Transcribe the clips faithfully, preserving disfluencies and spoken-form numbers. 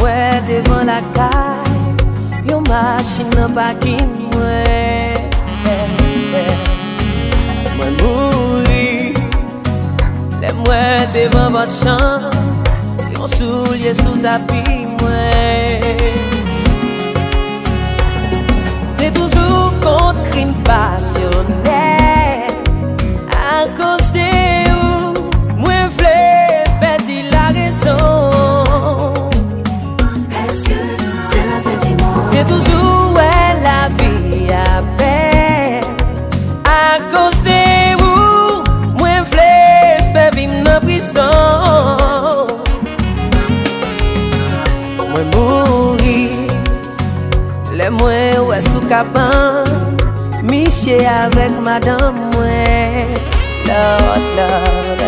Wè devan lakay, yon machin nan pakin mwen. Mwen mouri lè m wè devan pòt chanm, yon soulye sou tapi mwen. Te toujou kont krim pasyonèl. Akoz de ou, mwen vle pèdi larezon. Te toujou wè lavi a bèl. Akoz de ou, mwen vle fè vi m nan prizon. Mwen mouri lè mwen wè sou kabann misye avèk madanm mwen. Lord, Lord,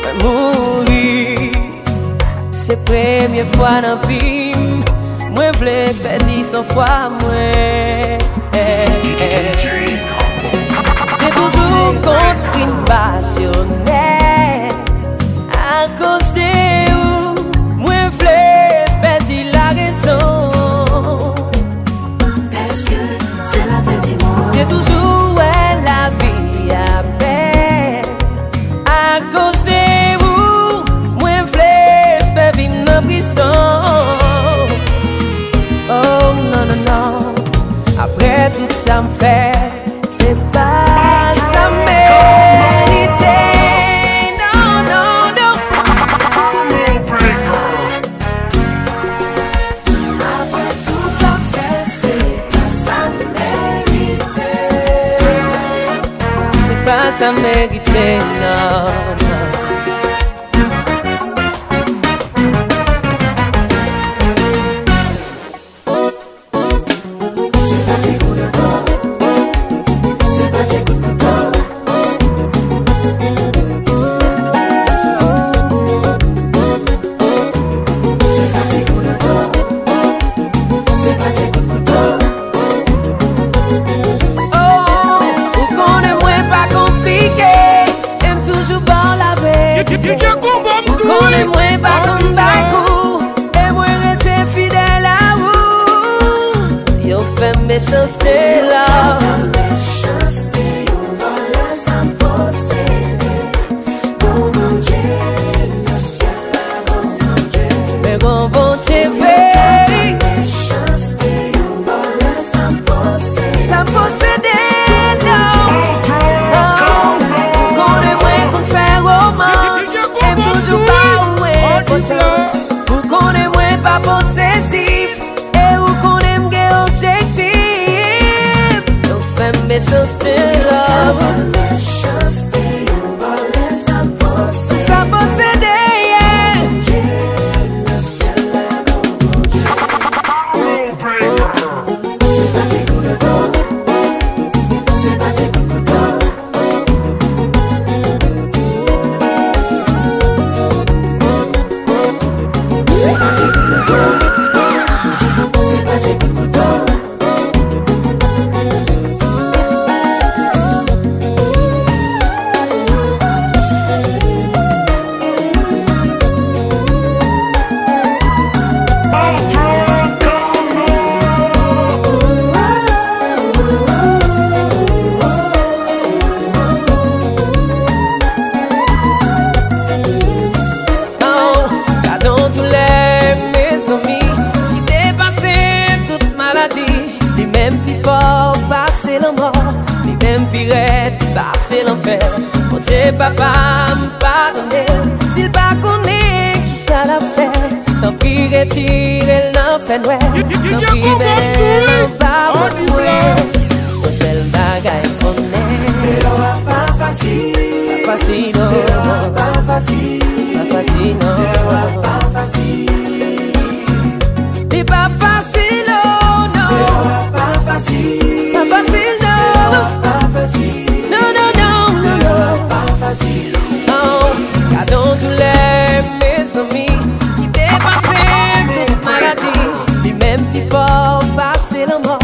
mwen mouri. Se premye fwa nan vi m mwen vle pèdi sanfwa mwen. Te toujou kont krim pasyonèl. Akoz de ou, mwen vle pèdi larezon. Te toujou wè lavi a bèl. Akoz de ou, mwen vle fè vi m nan prizon. Oh, non, non, non. Apre tout sa m fè, se pa sa m merite. Non, non, non. Apre tout sa m fè, se pa sa m merite. Se pa sa m merite, non, non. Oh, ou konnen mwen pa konplike, e m toujou ba w laverite. Ou konnen mwen pa konn bay kou, e mwen rete fidèl a ou. Yo fè m mechanste la. Men gon Bondye vre. Sa m posede, non. Oh, ou konnen mwen konn fè romans, e m toujou ba ou enpòtans. Ou konnen mwen pa posesif, e ou konnen m gen objektif. Yo fè m mechanste, love. Sa posede, yeah. Oh, gade yon doulè, mezanmi, ki depase tout maladi. Li menm pi fò pase lanmò, li menm pi rèd pase lanfè. Bondye Papa m padone l, si l pa konnen kisa l ap fè. Tanpri retire l nan fènwè, tanpri mennen l anba pòt mwen. Yon sèl bagay konnen. Deyò a pa fasil. Pa fasil, non. Deyò a pa fasil. Pa fasil, non. Deyò a pa fasil. Li pa fasil, oh, non. Deyò a pa fasil. Pa fasil, non. Deyò a pa fasil. Non, non, non, non, non. Deyò a pa fasil. Oh, gade yon doulè, mezanmi, ki depase tout maladi. Li menm pi fò pase lanmò,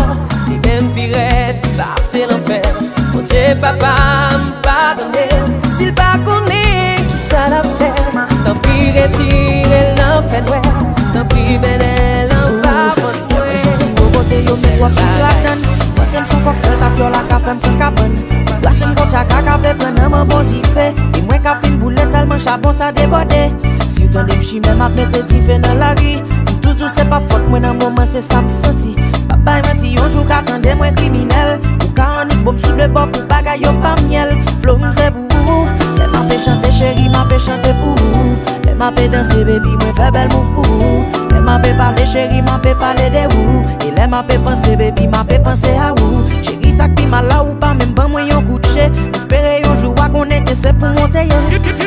li menm pi rèd pase lanfè. Bondye Papa m padone l, si l pa konnen kisa l ap fè. Tanpri retire l nan fènwè, tanpri mennen Mete dife nan lari, m toujou se pa fòt mwen nan moman se sa m santi. Pa bay manti, yon jou w ka tande mwen kriminèl. Ou ka annik bon m sou de bò pou bagay yo pa myèl. Flow m se pou ou. Lè m ape chante cheri, m ape chante pou ou. Lè m ape danse baby, mwen fè bèl mouv pou ou. Lè m ape pale cheri, m ape pale de ou. E lè m ape panse baby, m ape panse a ou. Cheri, sa k pi mal la, ou pa menm ban mwen yon kout je. M espere yon jou w a konnen ke se pou monte ye.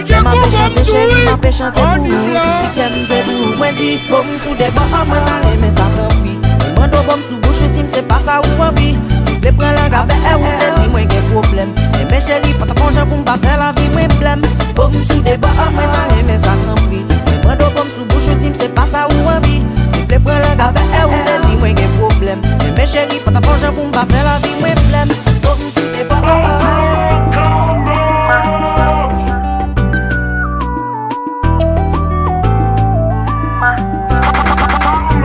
Lè m ape chante cheri, m ape chante pou ou. Ti kè m se pou ou. Mwen di, bon, m sou de bò, mwen ta renmen sa tanpri. Mwen mande w bon m sou bouch ou di m se pa sa ou anvi. Ou vle pran lang avè e ou te di mwen gen pwoblèm. Enben cheri, fò ta fè yon jan pou m pa fè lavi mwen blèm. Bon, m sou de bò, mwen ta renmen sa tanpri. Mwen mande w bon m sou bouch ou di m se pa sa ou anvi. Ou vle pran lang avè e ou te di mwen gen pwoblèm. Enben cheri, fò ta fè yon jan pou m pa fè lavi mwen blèm. Bon, m sou de bò.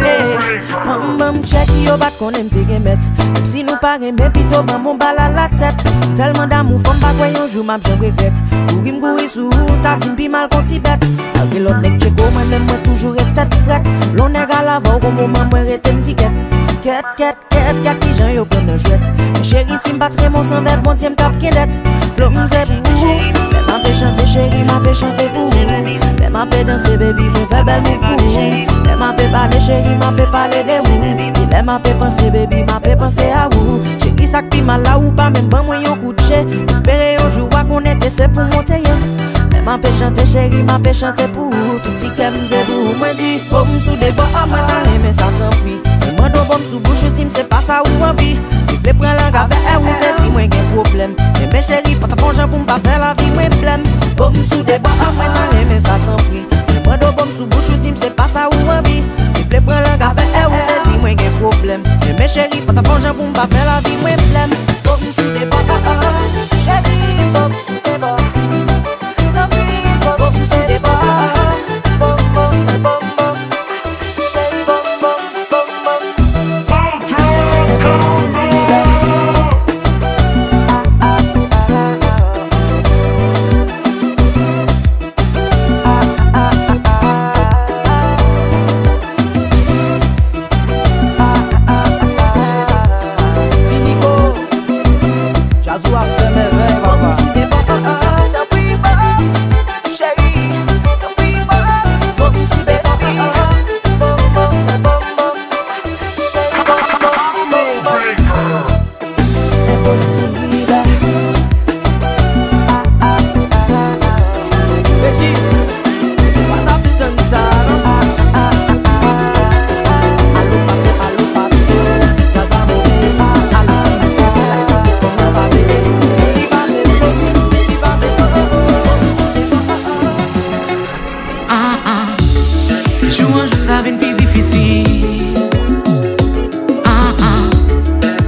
Hey, fanm ban m tchèk, yo pa t konnen m te gen mèt. Menm si nou pa renmen, pito ban m yon bal a latèt. M tèlman damou fanm, pa kwè yon jou m ap janm regrèt. Kouri m kouri sou ou, ta di m pi mal k on ti bèt. Malgre lòt nèg tcheko, mwen menm mwen toujou ret tèt frèt. Lè yon nèg al avè w, gon moman mwen rete m di kèt. Kèt, kèt, kèt, gad kijan yo pran m nan jwèt. Men cheri, si m pa t renmen w san vèv, Bondye m t ap gen dèt. Flow m se pou ou. Lè m ape chante cheri, m ape chante pou ou. Lè m ape danse baby, mwen fè bèl mouv pou ou. Lè m ape pale cheri, m ape pale de ou. E lè m ape panse baby, m ape panse a ou. Cheri, sa k pi mal la, ou pa menm ban mwen yon kout je. M espere yon jou w a konnen ke se pou monte ye. Lè m ape chante cheri, m ape chante pou ou. Tout ti kè m se pou ou. Mwen di, bon, m sou de bò, mwen ta renmen sa tanpri. Mwen mande w bon m sou bouch ou di m se pa sa ou anvi. Ou vle pran lang avè e ou te di mwen gen pwoblèm. Enben cheri, fò ta fè yon jan pou m pa fè lavi mwen blèm. Bon, m sou de bò, mwen ta renmen sa tanpri. Mwen mande w bon m sou bouch ou di m se pa sa ou anvi. Ou vle pran lang avè e ou te di mwen gen pwoblèm. Enben cheri, fò ta fè yon jan pou m pa fè lavi mwen blèm. Bon, m sou de bò, cheri, bon, m sou de bò. Tanpri, bon, m sou de bò. Bon, bon, bon, bon. Ti Nico, djaz ou ap fè mèvèy, papa. Cheri, tanpri, bon, bon, bon, bon, bon. Cheri, bon, bon, bon, bon, bon. Enposib. Regi, ou pa t ap tann sa, non? Alo, papi, alo, papi. Djaz la monte. Alo, ti mesye. Fanm nan pa veye. Li pa veye. Li pa veye. Ah, ah. De jou an jou sa vin pi difisil. Ah, ah.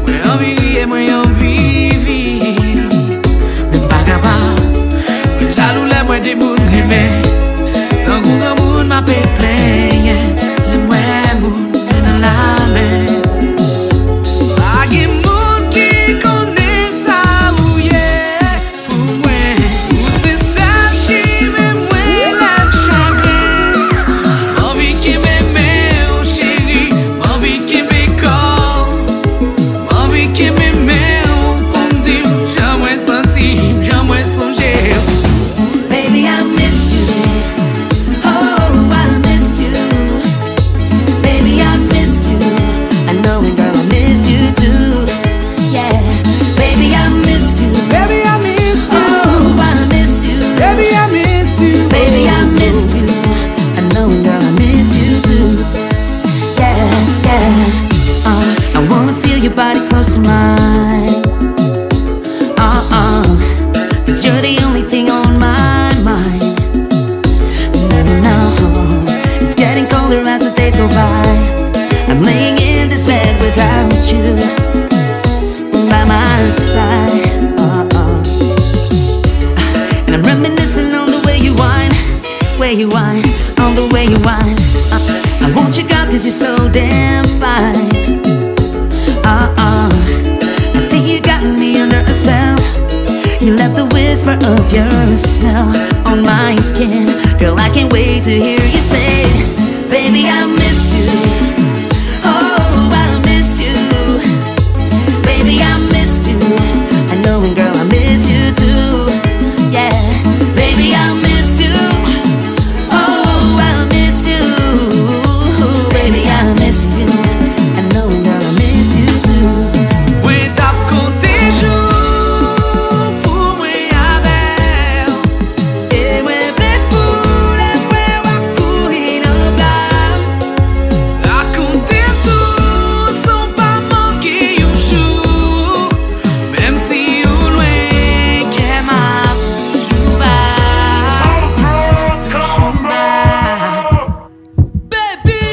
Mwen anvi ri e mwen anvi viv. Men m pa kapab. Mwen jalou lè mwen de moun renmen. Tankou granmoun m ape plenyen. Lè m wè moun men nan lame. Pa gen moun ki konnen sa ou ye. Pou mwen, ou se sèl chimen mwen lè m chagren. M anvi kenbe men w, cheri, m anvi kenbe kò w. M anvi kenbe men w pou m di w jan mwen santi m, jan mwen sonje w. Baby, I missed you. Oh, I missed you. Baby, I missed you. I know it, girl, I missed you too. Yeah. Baby, I missed you. Baby, I missed you. Oh, I missed you. Baby, I missed you. Baby, I missed you. I know it, girl, I missed you too. Yeah, yeah. Uh, I wanna feel your body close to mine. Uh-uh, 'cause you're the only thing on my mind. No, no, no. It's getting colder as the days go by. I'm laying in this bed without you by my side. Uh-uh. And I'm reminiscing on the way you whine, way you whine, on the way you whine. Uh, I want you, girl, 'cause you're so damn fine. Uh-uh. I think you got me under a spell. You left the whisper of your smell on my skin. Girl, I can't wait to hear you say, Baby, I missed you. Oh, I missed you. Baby, I missed you. I know, and girl, I miss you too. Yeah. Baby, I missed you. Oh, I missed you. Baby, I miss you. I know, and girl, I miss you too. Mwen t ap konte jou pou mwen avè w. E mwen vle fou lè m wè w ap kouri nan bra m. Rakonte m tou san w pa manke yon jou. Menm si ou lwen, kè m ap toujou ba, toujou ba. Baby.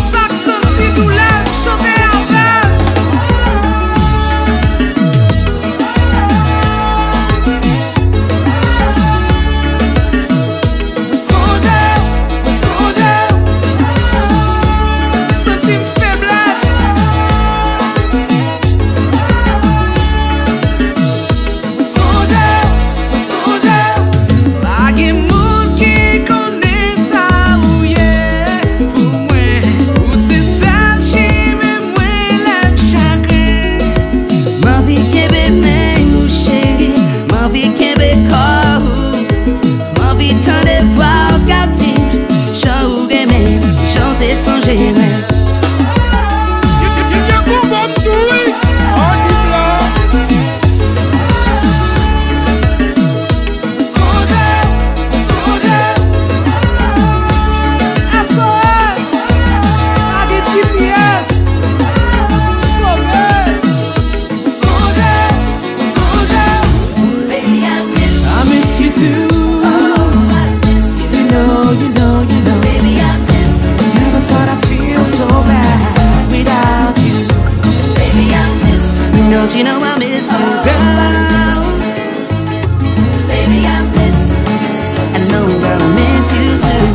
Sa k santi doulè, chante avè m. Sonje, sonje, santi m feblès. Sonje, sonje, pa gen moun ki konnen sa ou ye pou mwen. Ou se sèl chimen mwen lè m chagren. M anvi kenbe men ou, cheri. M anvi kenbe kò ou. M anvi tande vwa w k ap di m jan ou renmen m, jan w te sonje mwen. Sonje, sonje, S O S, pa gen G P S, sove. Sonje, sonje, baby, I miss you. I miss you too. Oh, I missed you. You know, you know, you know. Baby, I missed you. Never thought I'd feel so bad without you. Baby, I missed you. Don't you know I miss you, girl? Baby, I missed you. I know, girl, I miss you too.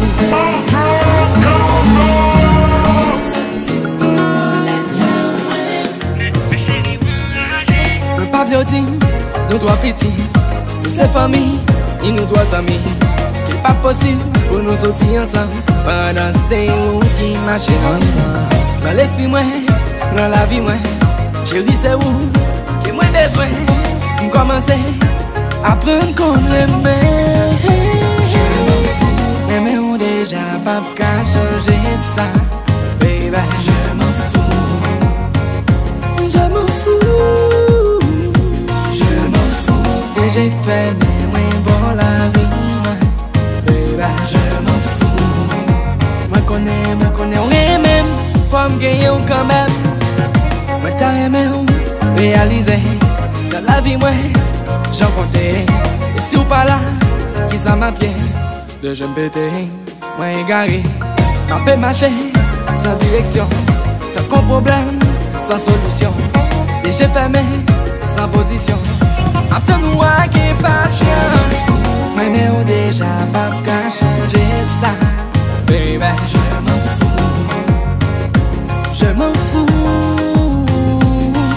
Mwen pa vle w di m nou twò piti, nou se fanmi, ni nou twò zanmi, ke l p ap posib pou nou soti ansanm pandan se ou ki mache nan san. Nan lespri mwen, nan lavi mwen, cheri, se ou ke mwen bezwen. M kòmanse aprann konn renmen. Renmen w deja p ap ka chanje sa, baby. Je m'en fous. Je m'en fous. Je m'en fous. Deje fèmen mwen bò lavi mwen, baby. Je m'en fous. Mwen konnen, mwen konnen w renmen m, fò m genyen w kanmenm. Mwen ta renmen w reyalize nan lavi mwen, jan w konte. E si w pa la, kisa m ap ye? Deje m pete, mwen egare. M ape mache san direksyon, tankou pwoblèm san solisyon. Deje fèmen san pozisyon. M ap tann ou ak enpasyans. Mwen renmen w deja, p ap ka chanje sa, baby. Je m'en fous. Je m'en fous.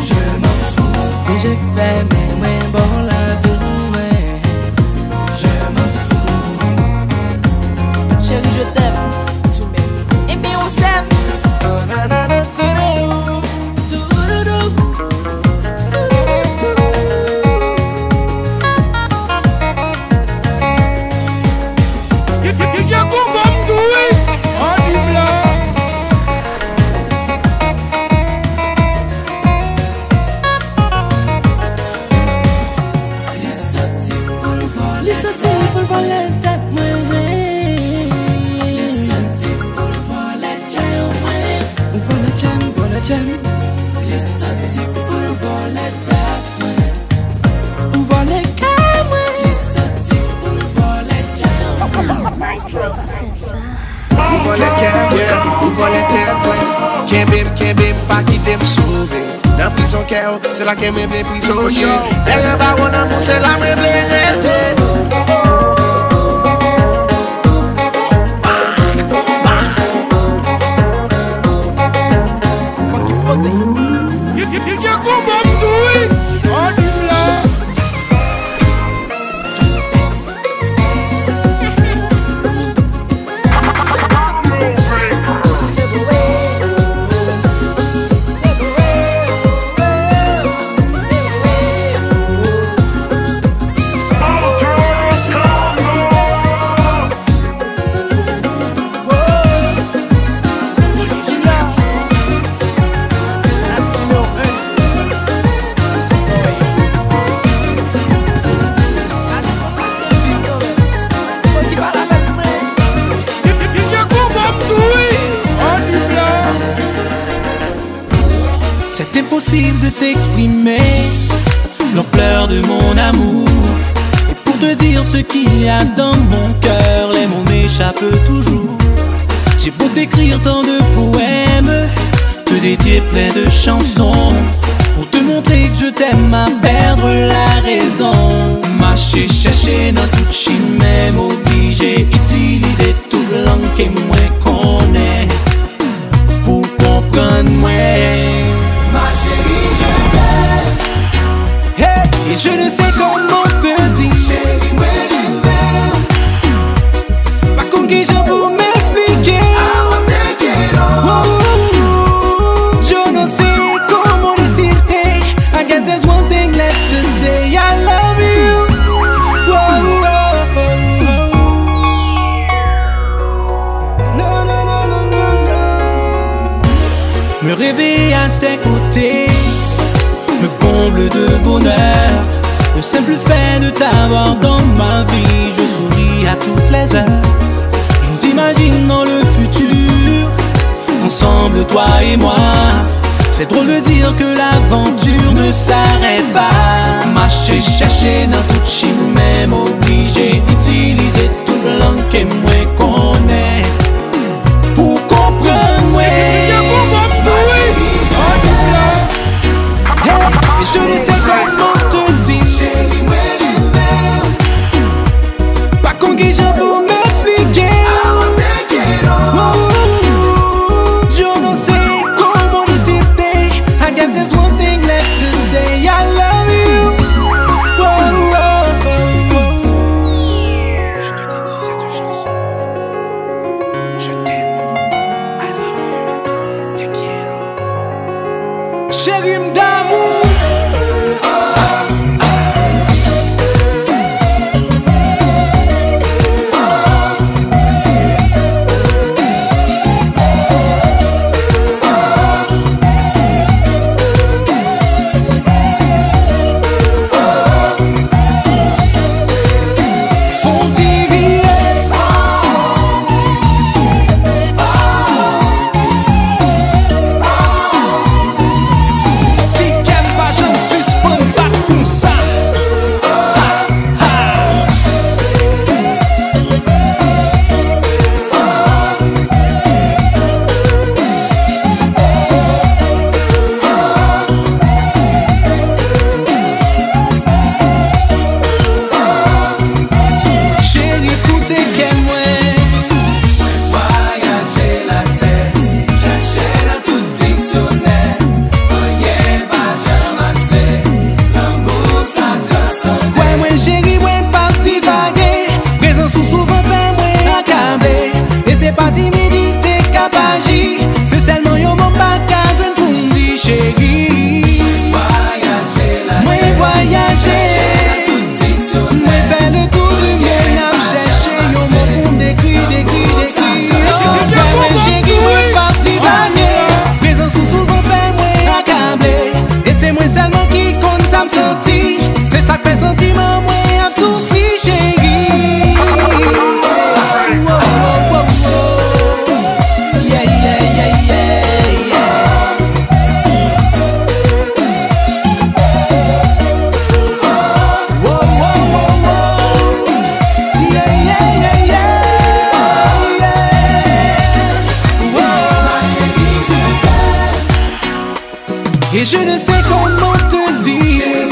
Je m'en fous. Deje fèmen mwen bò lavi mwen. Je m'en fous. Chérie, je t'aime. Too bad. Ebyen, on s'aime. Li soti pou l vòlè tèt mwen. Li soti pou l vòlè kè mwen. Ou vòlè kè m, vòlè kè m. Li soti pou l vòlè tèt mwen. Ou vòlè kè mwen. Li soti pou l vòlè kè mwen. Ou vòlè kè m, yeah, ou vòlè tèt mwen. Kenbe m, kenbe m, pa kite m sove. Nan prizon kè w, se la ke mwen vle prizonye. Dèyè bawo lanmou, se la mwen vle rete. C'est impossible de t'exprimer l'ampleur de mon amour. Et pour te dire ce qu'il y a dans mon cœur, les mots m'échappent toujours. J'ai beau t'écrire tant de poèmes, te dédier plein de chansons, pour te montrer que je t'aime à perdre la raison. Mache chèche nan tout chimen, m oblije itilize tout lang ke mwen konnen pou konprann mwen. Ma chérie, je t'aime. Hey, et je ne sais comment te dire. Chérie, mwen renmen w. Pa konn kijan pou m eksplike. I won't take it all. Oh, yo no sé cómo decirte. I guess there's one thing left to say. I love you. Whoa, whoa, whoa, whoa. Non, non, non, non, non, non. Me réveiller à tes côtés me comble de bonheur. Le simple fait de t'avoir dans ma vie, je souris à toutes les heures. Je nous imagine dans le futur, ensemble, toi et moi. C'est drôle de dire que l'aventure ne s'arrête pas. Mache chèche nan tout chimen, m oblije itilize tout lang ke mwen konnen pou konprann mwen. Hey, je ne sais comment te dire. Pa konn kijan pou m eksplike. Oh, yo no sé cómo decirte. I guess there's one thing left to say. I love you. Oh, oh, oh, oh. Je te dédie cette chanson. Je t'aime. I love you. Te quiero. Chéri m damou. Ti kè m pa janm sispann bat konsa. Cheri, koute kè mwen. Mwen vwayaje latè, chache nan tout diksyonè, anyen pa janm ase, lanmou sa transande. Kwè mwen, cheri, mwen p ap divage, prezans ou souvan fè mwen akable, e se pa timidite k ap aji, se sèlman yon mo m pa ka jwenn pou m di, cheri. Mwen vwayaje. Mwen fè le tour du monde, n ap chèche yon mo pou m dekri, dekri, dekri. Oh, mwen, mwen cheri, mwen p ap divage. Prezans ou souvan fè mwen akable. E se mwen sèlman ki konn sa m santi. Se sa k fè santiman mwen ap soufri, cheri. Oh, oh, oh, oh. Yeah, yeah, yeah, yeah, yeah. Et je ne sais comment te dire.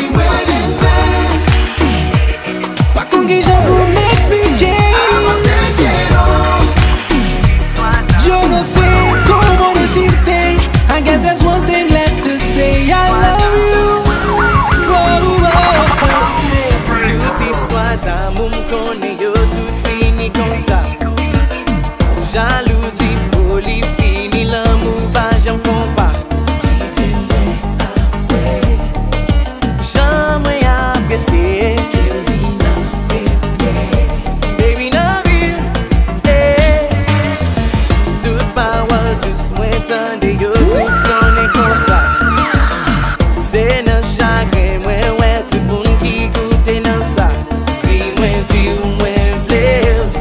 Pa konn kijan pou m eksplike. Yo no sé cómo decirte. I guess there's one thing left to say. I love you. Oh, oh, oh. Tout istwa damou m konnen yo tout fini konsa. Jalouzi, foli, fini, lanmou pa janm fè yon pa. Kite mwen avè. Jan mwen apresye ke l vin anpene. Baby, nan vi m, eh. Tout pawòl dous mwen tande yo tout sonnen konsa. Se nan chagren mwen wè tout moun ki koute nan sa. Si mwen di w mwen vle w,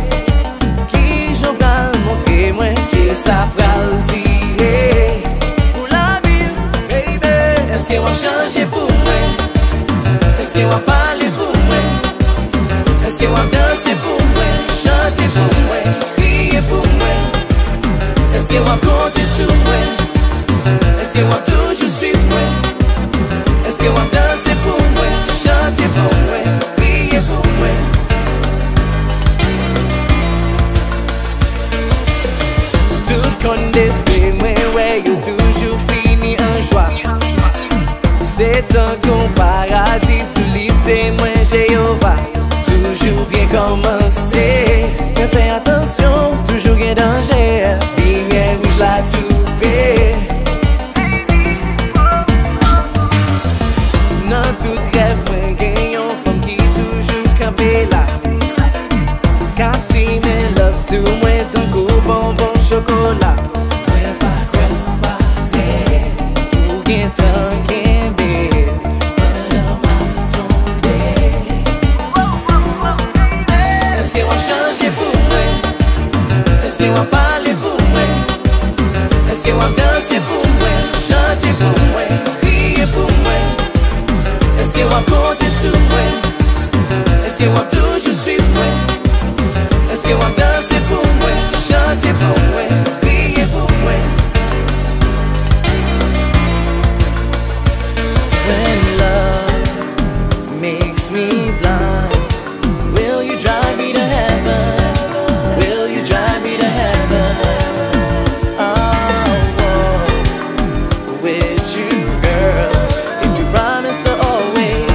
kijan w pral montre mwen ke sa pral Pale pou mwen. Èske w ap danse pou mwen, chante pou mwen, kriye pou mwen? Èske w ap konte sou mwen? Èske w ap toujou swiv mwen? Èske w ap danse pou mwen, chante pou mwen, kriye pou mwen? Tout kòn leve, mwen wè yo toujou fini an jwa. Se tankou yon paradi sou li, se mwen Jewova. Toujou byen kòmanse. Men fè atansyon, toujou gen danje. Limyè wouj la toupe. Nan tout rèv mwen, gen yon fanm ki toujou kanpe la. K ap simen love sou mwen tankou bonbon chokola. Mwen pa kwè m pare. Ou gentan kenbe m pandan m ap tonbe. Èske w ap chanje pou mwen? Èske w ap pale pou mwen? Èske w ap danse pou mwen? Chante pou mwen? Kriye pou mwen? Èske w ap konte sou mwen? Èske w ap toujou swiv mwen? Èske w ap danse pou mwen, chante pou mwen, kriye pou mwen? When love makes me blind, will you drive me to heaven? Will you drive me to heaven? Oh, oh. With you, girl, if you promise to always,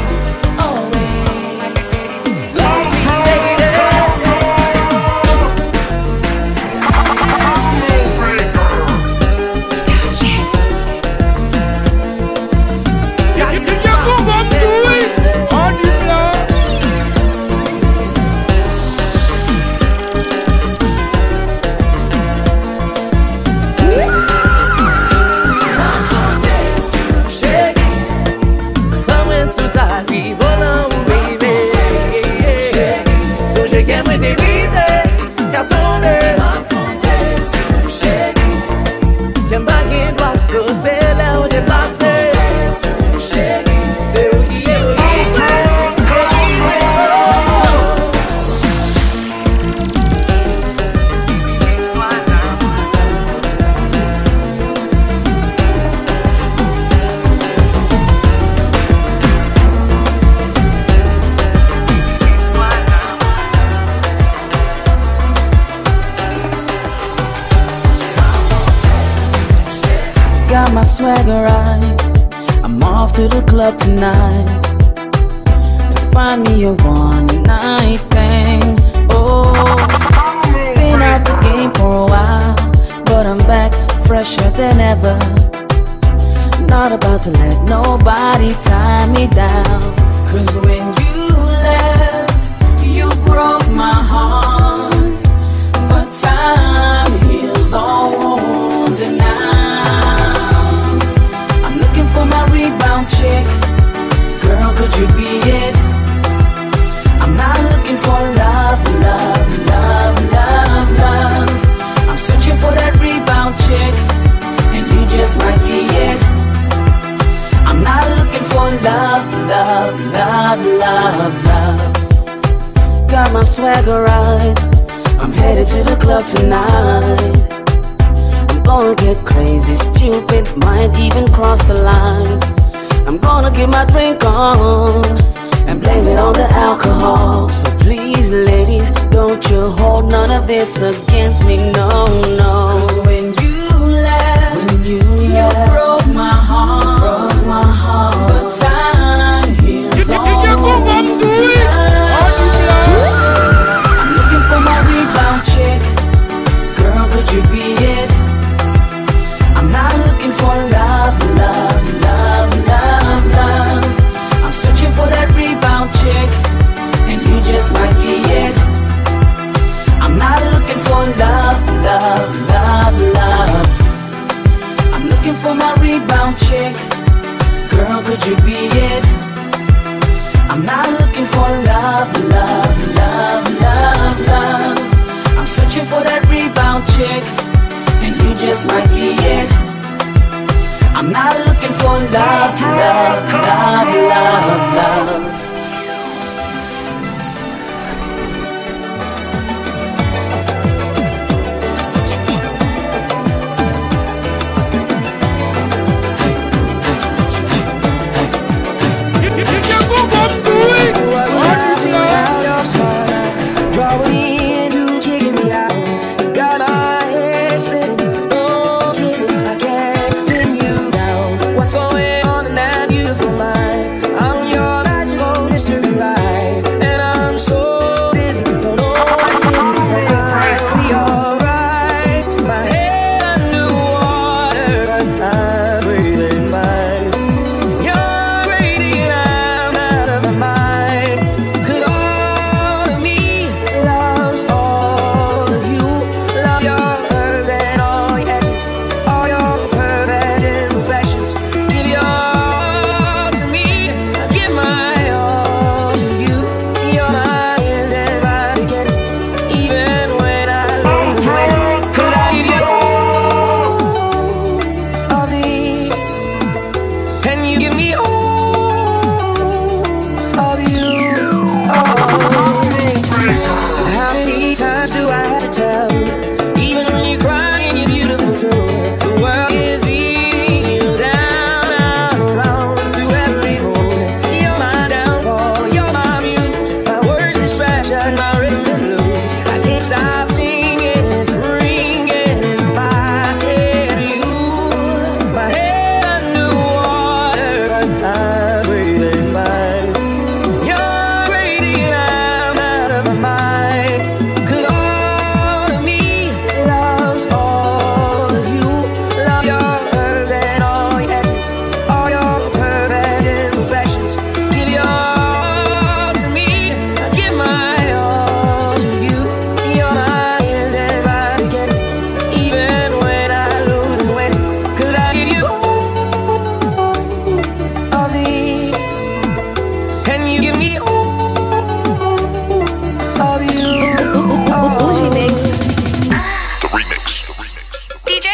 always love me, baby. Pran mwen sou tapi volan ou, baby. Sonje kè mwen te brize, ka tonbe. Kè m pa gen dwa sote lè w deplase. Se ou ki eroyin mwen. Got my swagger right. I'm off to the club tonight to find me a one night thing. Oh, been out the game for a while, but I'm back fresher than ever. Not about to let nobody tie me down. 'Cause when you left, you broke my heart. But time heals all wounds, and now I'm looking for my rebound chick. Girl, could you be it? I'm not looking for love, love, love, love, love. I'm searching for that rebound chick, and you just might be it. I'm not looking for love, love, love, love, love. Got my swagger right. I'm headed to the club tonight. I'm gonna get crazy, stupid, might even cross the line. I'm gonna get my drink on and blame it on the alcohol. So please, ladies, don't you hold none of this against me, no, no. 'Cause when you left, when you left, broke my heart, broke my heart. But time heals all wounds. I'm looking for my rebound chick. Girl, could you be it? I'm not looking for love, love, love, love, love. I'm searching for that rebound chick, and you just might be it. I'm not looking for love, love, love, love. I'm looking for my rebound chick. Girl, could you be it? I'm not looking for love, love, love, love, love. I'm searching for that rebound chick, and you just might be it. I'm not looking for love, love, love, love, love.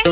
Ale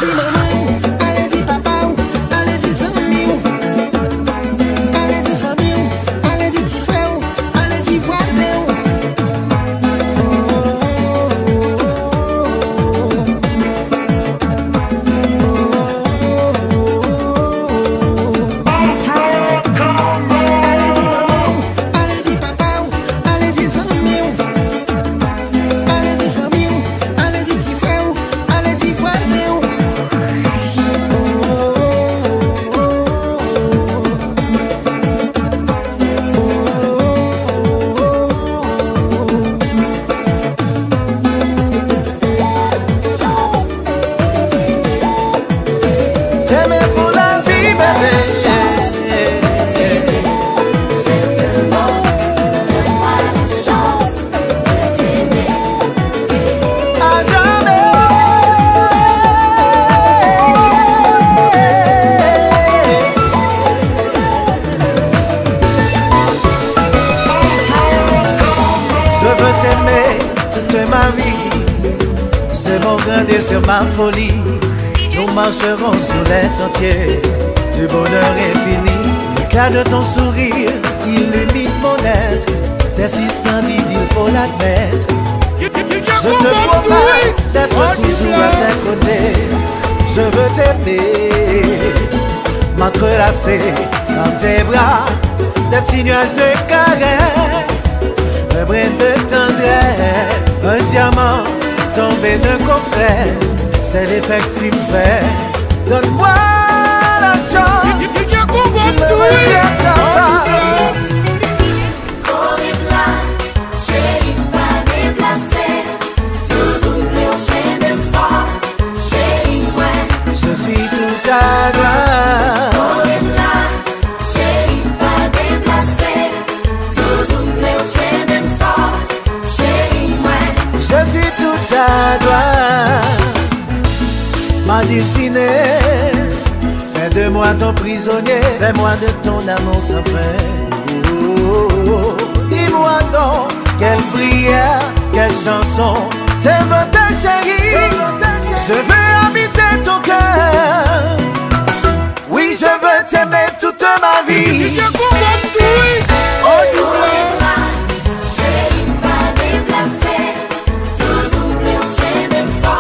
di manman w, ale di papa w, ale di zanmi w, ale di fanmi w, ale di ti frè w, ale di vwazen w. Ale di manman w, ale di papa w, ale di zanmi w, ale di fanmi w, ale di ti frè w, ale di vwazen w. Teme pou lavi, bebe. A jamè. Je veux t'aimer toute ma vie. C'est mon grand désir, ma folie. Nous marcherons sur les sentiers du bonheur infini. L'éclat de ton sourire illumine mon être. T'es si splendide, il faut l'admettre. Je te promets d'être toujours à tes côtés. Je veux t'aimer, m'entrelacer dans tes bras, des petits nuages de caresses, un brin de tendresse, un diamant tombé d'un coffret, c'est l'effet que tu me fais. Donne-moi la chance, tu ne regretteras pas. Kore m la, cheri m pa deplase. Toutou m vle w tchenbe m fò, cheri mwen. Je suis tout à toi. Kore m la, cheri m pa deplase. Toutou m vle w tchenbe m fò, cheri mwen. Je suis tout à toi. Ma destinée, fais de moi ton prisonnier, fais-moi de ton amour sans fin. Oh, oh, oh, oh. Dis-moi donc, quelle prière, quelle chanson t'inventer, chérie. Je veux habiter ton cœur. Oui, je veux t'aimer toute ma vie. Cheri m pa deplase, toutou m vle w tchenbe m fò,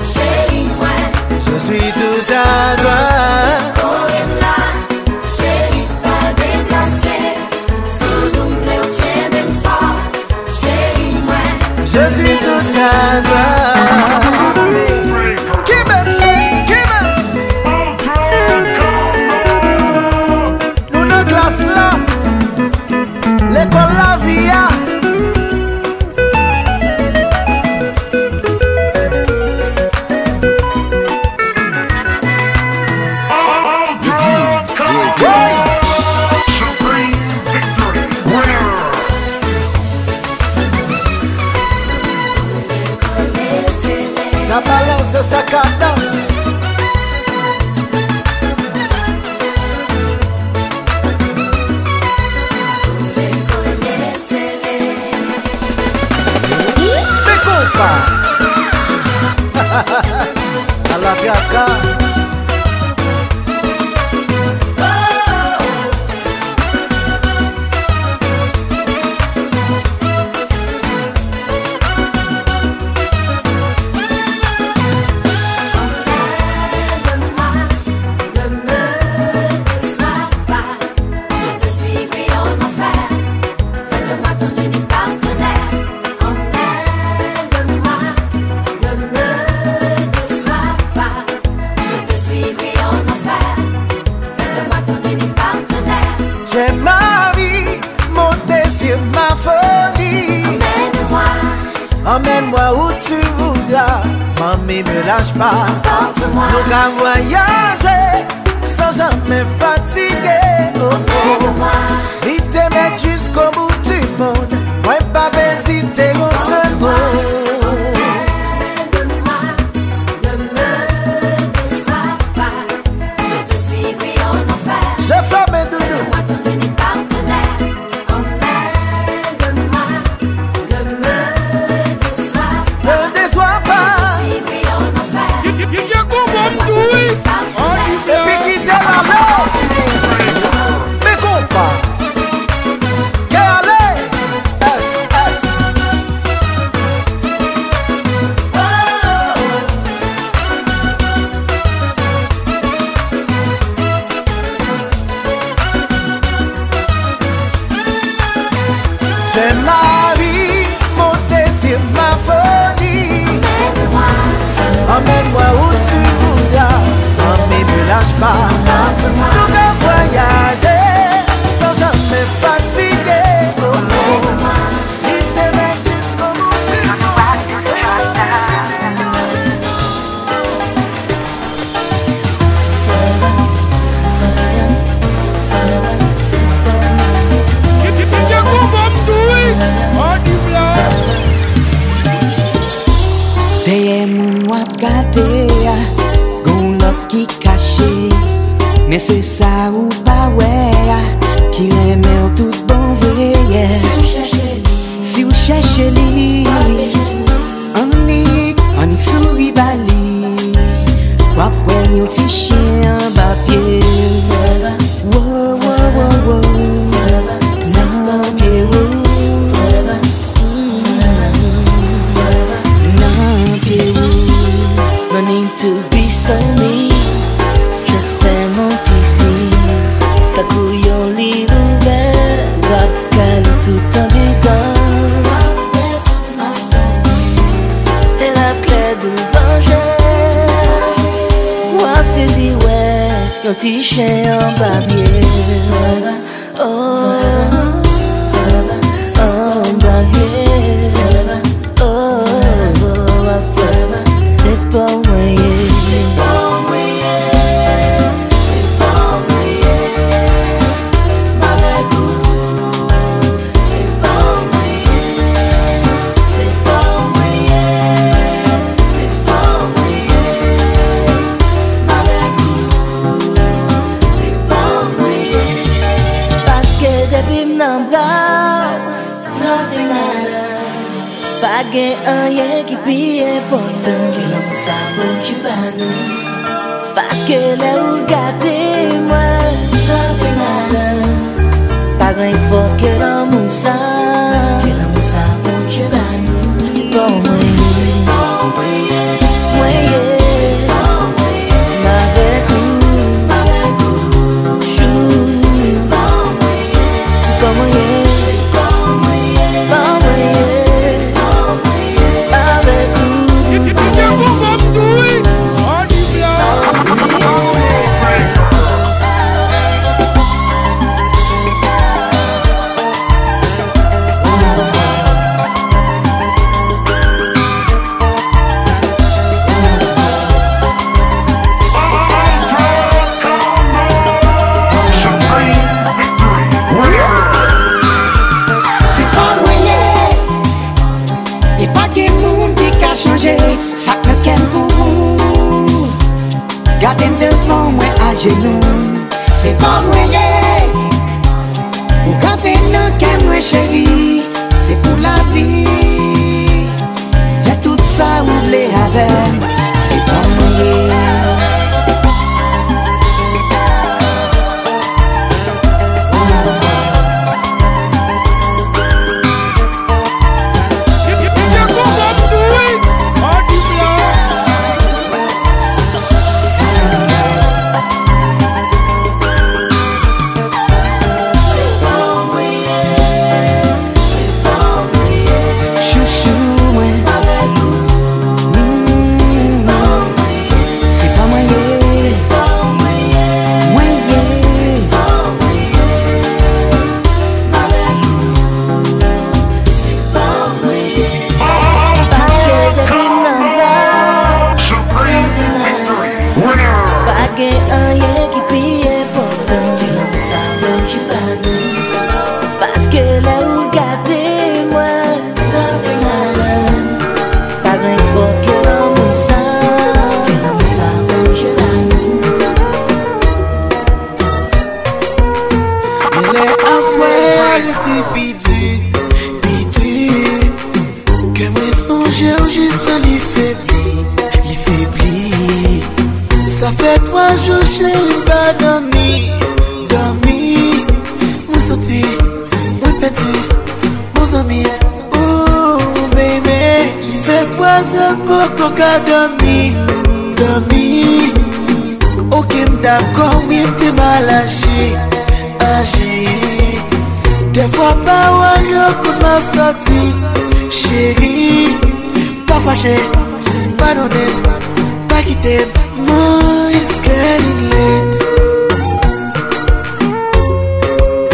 cheri mwen. Je suis tout à toi. Kore m la, cheri m pa deplase, toutou m vle w tchenbe m fò, cheri mwen. Je suis tout à toi. Kenbe m, cheri, kenbe m. Nou nan klas la. Lekòl lavi a. Supreme Victory Winner. Sa balanse, sa kadans. Men konpa. Ala traka. Emmène-moi où tu voudras, mamie, me lâche pas. Emporte-moi. Nou ka vwayaje san janmen fatige. Emmène-moi. Li te mèt jusqu'au bout du monde. Mwen p ap ezite yon sèl mo. Emmène-moi, ne me déçois pas. Je te suivrai en enfer. Je ferme doudou. Donne-moi ton unique partenaire. Emmène-moi, ne me déçois pas. Ne déçois pas. Je te suivrai en enfer. Donne-moi ton unique partenaire. Epi kite m ale. Men konpa. Kè ale. S S. T'es ma vie, mon désir, ma folie. Emmène-moi où tu voudras, mais me lâche pas. Nou ka vwayaje san janmen fatige. Li te mèt jusqu'au bout du monde. Dèyè moun w ap gade a, gon lòt ki kache. Men se sa ou pa wè a, ki renmen w tout bon vre, yeah. Si w chèche li, annik, annik souri ba li. W ap wè yon ti chen anba pye. Wo, wo, wo, wo. Nan pye, wo. Nan pye, wo. No need to be so mean. Just fè m yon ti siy. Tankou yon liv ouvè. W ap ka li tout andedan. E l ap klè douvan je. W ap sezi wè yon ti chen anba pye. Oh, anba pye. Oh, w ap wè se pa w mwen ye. Se pa w mwen ye. Se pa w mwen ye. M avèk ou. Se pa w mwen ye, se pa w mwen ye, se pa w mwen ye. M avèk ou, se pa w mwen ye. Paske depi m nan bra w, nothing matter. Pa gen anyen ki pi enpòtan ke lanmou sa Bondye ba nou. Paske lè ou gade mwen, pa gen fò ke lanmou sa. Se pa w mwen ye, mwen ye. M avèk ou, jou. Se pa w mwen ye, pa w mwen ye. Avèk ou. Se pa mwen ye. E pa gen moun ki ka chanje sa k nan kè m pou ou. Gade m devan mwen ajenou, se pa mwen ye. Ou gravé nan kè mwen cheri, se pou lavi. Fè tout sa ou vle avè m, se pa mwen ye. Chouchou mwen. Mm. Pi di, pi di. Kè mwen sonje w jistan li febli, li febli. Sa fè twa jou cheri m pa dòmi, dòmi. Mwen santi mwen pèdi bon zanmi m, ooh baby. Li fè twazan m poko ka dòmi, dòmi. Oke, m dakò, wi, m te mal aji, aji. Dèfwa pawòl yo konn mal sòti. Cheri, pa fache, padone m, pa kite m. Man, it's getting late.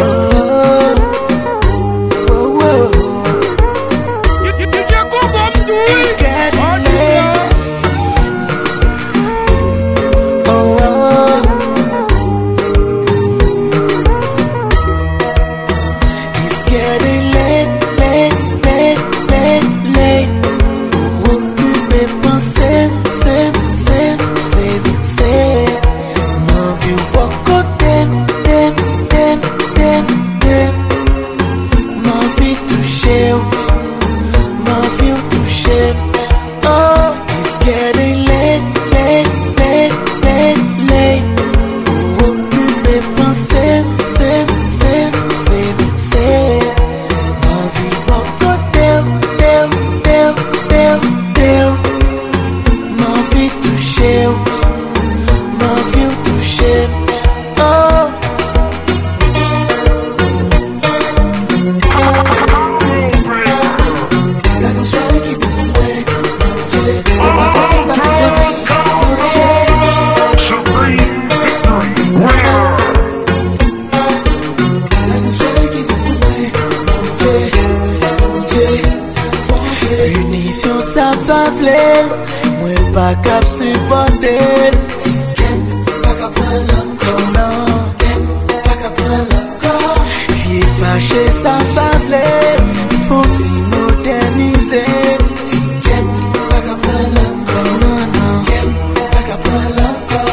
Oh, oh, oh, oh. It's getting late. Oh, oh. It's getting late, late, late, late, late. Ou okipe panse m, se m, se m, se m, se m. M anvi w bò kote m, te m, te m, te m, te m. M anvi touche w, m anvi w touche m. Oh, it's getting late, late, late, late, late. Ou okipe panse m, se m, se m, se m, se m. M anvi bò kote w, te w, te w, te w, te w. M anvi touche w, m anvi w touche m. Oh. Gade yon sware ki pou mwen, Bondye, ou pa konnen pa ki dòmi, Bondye. Supreme Victory Winner. Gade yon sware ki pou mwen, Bondye, Bondye, Bondye. Pinisyon sa pa vle l, mwen pa kab sipòte l. Ti kè m pa ka pran l ankò. Non. Kè m pa ka pran l ankò. Vye fache sa m pa vle, fò n ti modènize. Ti kè m pa ka pran l ankò. Non, non. Kè m pa ka pran l ankò.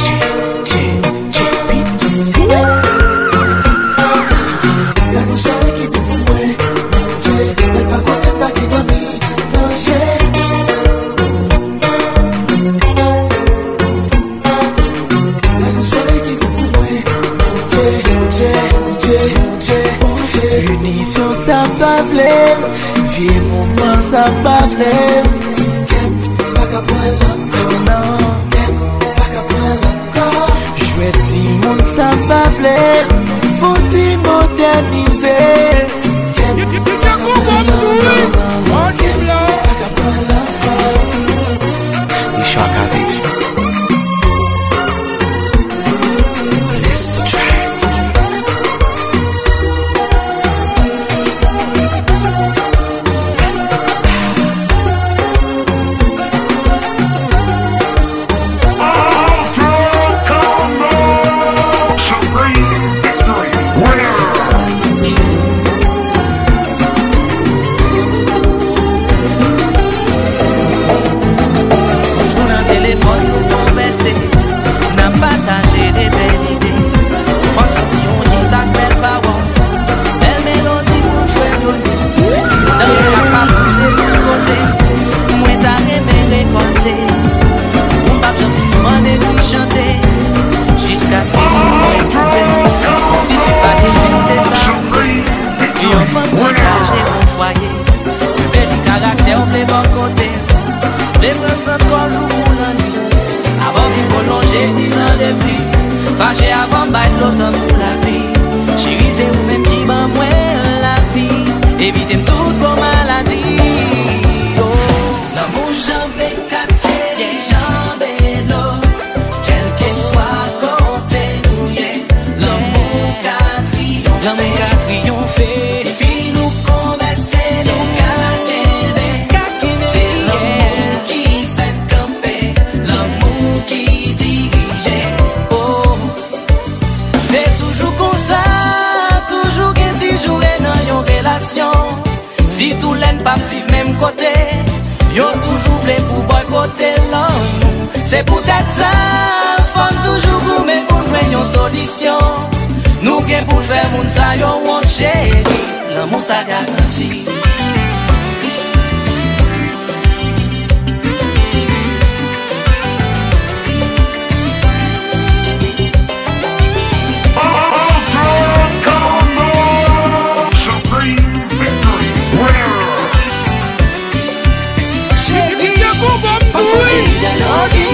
Tche, tche, tche, piti. Gade yon sware ki pou mwen, Bondye, lè pa kote m pa ki dòmi, manje. Gade yon sware ki pou mwen, Bondye, Bondye, Bondye, Bondye, Bondye. Pinisyon sa pa vle l, vye mouvman sa pa vle l. Ti kè m pa ka pran l ankò. Non. Kè m pa ka pran l ankò. Jwèt timoun sa pa vle l, fò n ti modènize. Ti kè m pa ka pran l ankò. Richard Cavé. Bless the track. Supreme Victory Winner. Toujou nan telefòn nou konvèse, n ap pataje de bèl ide. Fò n santi yon hit ak bèl pawòl, bèl melodi pou n fredone. Nan yon kap ap pouse tout kote, mwen ta renmen rekòlte. Ou m p ap janm sispann ekri chante, jiskaske souf mwen koupe. Ti sik pa te di m se sa. Yon fanm ki ka jere yon fwaye. Reflechi karaktè w vle bò kote. Vle pran sant kò jou pou lannwit. Avan w vin pwolonje dizan de pli. Fache avan m bay dlo tankou lapli. Cheri, se ou menm ki ban mwen lavi. Evite m tout gwo maladi. Oh. Lanmou janbe katye, li janbe dlo. Kèlkeswa kote nou ye, lanmou ka triyonfe. Lanmou ka triyonfe. Depi nou konvèse, nou ka kenbe. Ka kenbe, se lanmou ki fèt kanpe, lanmou ki dirije. Oh. Se toujou konsa, toujou gen ti joure nan yon relasyon. Sitou lè n p ap viv menm kote, yo toujou vle pou bòykote lanmou. Se poutèt sa, fò n toujou goumen pou n jwenn yon solisyon. Nou gen pou n fè moun sa yo wont, cheri. Sa garanti. Supreme Victory Winner. Cheri, fò fon ti dyaloge.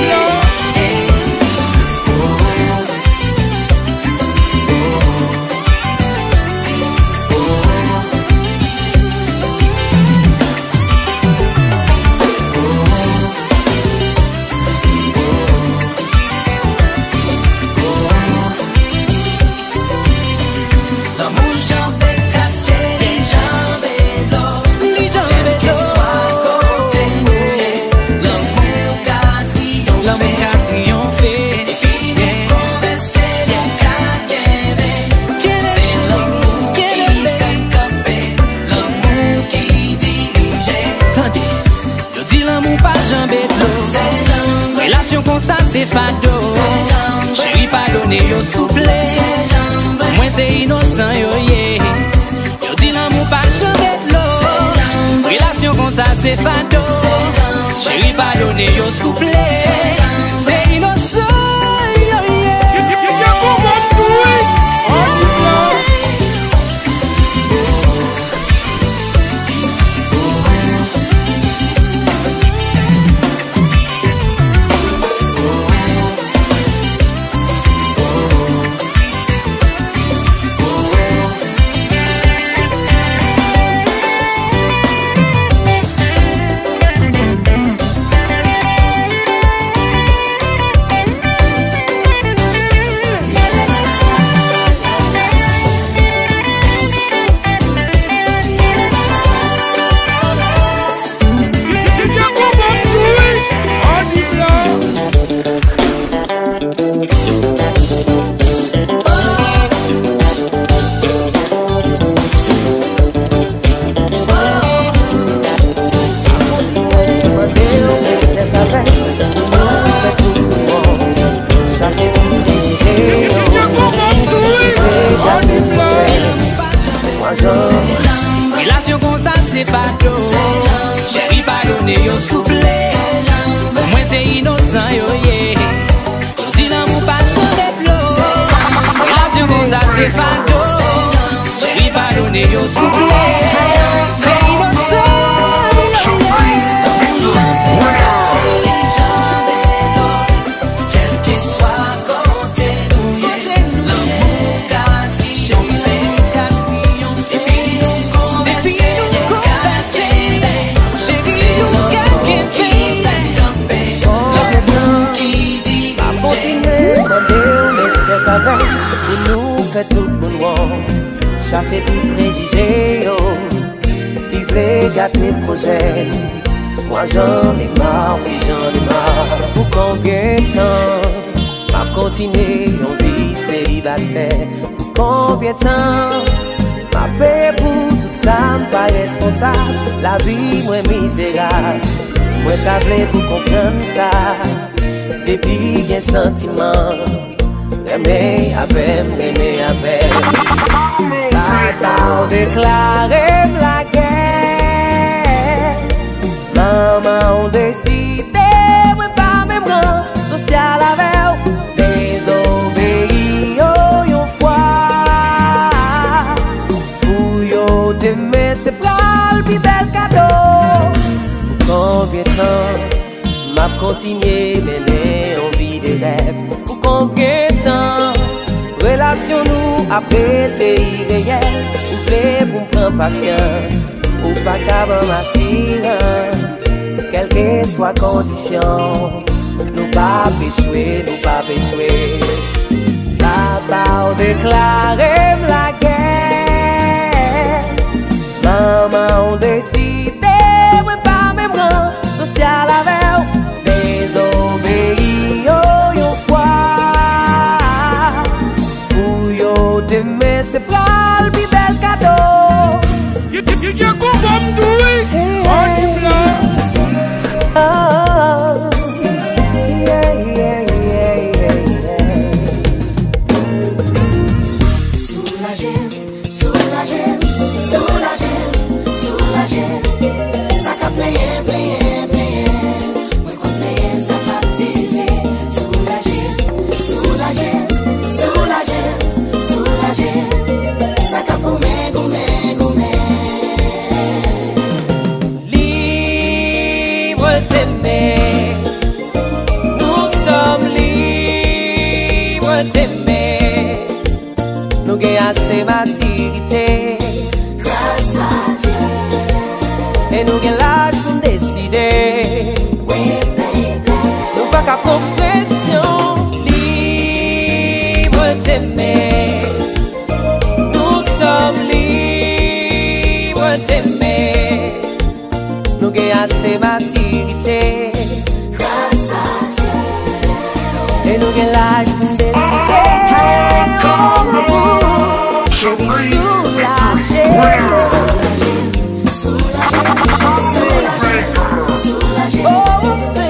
Lanmou janbe katye, li janbe dlo. Li janbe dlo. Kèlkeswa kote nou ye, lanmou ka triyonfe. Lanmou ka triyonfe. Epi nou konvèse, nou ka kenbe. Kenbe, cheri, kenbe. Se lanmou ki fè kanpe, lanmou ki dirije. Tande. Yo di lanmou pa janbe dlo. Relasyon konsa se fado. Cheri, padone yo souple. Pou mwen se inosan yo ye. Yo di lanmou pa janbe dlo. Relasyon konsa se fado. Cheri, padone yo souple. Se inosan yo ye. Relasyon konsa se fado. Cheri, padone yo souple. Pou mwen se inosan yo ye. Yo di lanmou pa janbe dlo. Relasyon konsa se fado. Cheri, padone yo souple. Se inosan yo ye. Kèlkeswa kote nou ye, lanmou ka triyonfe. Epi nou konvèse, nou ka kenbe. Cheri, nou ka kenbe. Lanmou ki dirije. M ap kontinye mande w met tèt avè m pou nou fè tout moun wont. Chase tout prejije yo ki vle gate pwojè n. Mwa jan lemar, wi jan lemar. Pou konbyen tan m ap kontinye yon vi selibatè? Pou konbyen tan m ap peye pou tout sa m pa responsab? Lavi mwen mizerab. Mwen ta vle pou konprann sa. Depi gen santiman, renmen avè m, renmen avè m. Papa w deklare m lagè. Manman w deside mwen pa menm ran sosyal avè w. Dezobeyi yo yon fwa. Pou yo demen se pral pi bèl kado. Pou konbyen tan m ap kontinye mennen yon vi de rèv? Pou konbyen tan relasyon nou ap rete ireyèl? Ou vle pou m pran pasyans? Ou pa ka ban m asirans? Kèlkeswa kondisyon, nou p ap echwe, nou p ap echwe. Papa w deklare m lagè. Manman w deside mwen pa menm ran sosyal avè w. Dezobeyi yo yon fwa. Pou yo demen se pral pi bèl kado. Ki, ki, ki, ki konba m tou wi. Ann la. Oh, yeah, yeah, yeah, yeah, yeah. Soulaje m. E nou gen laj pou n deside. Nou pa ka pran presyon. Libre d'aimer. Nous sommes libres d'aimer. Nou gen ase matirite. Gras a Dye. E nou gen laj pou n deside. Baby, soulaje. Oh, baby.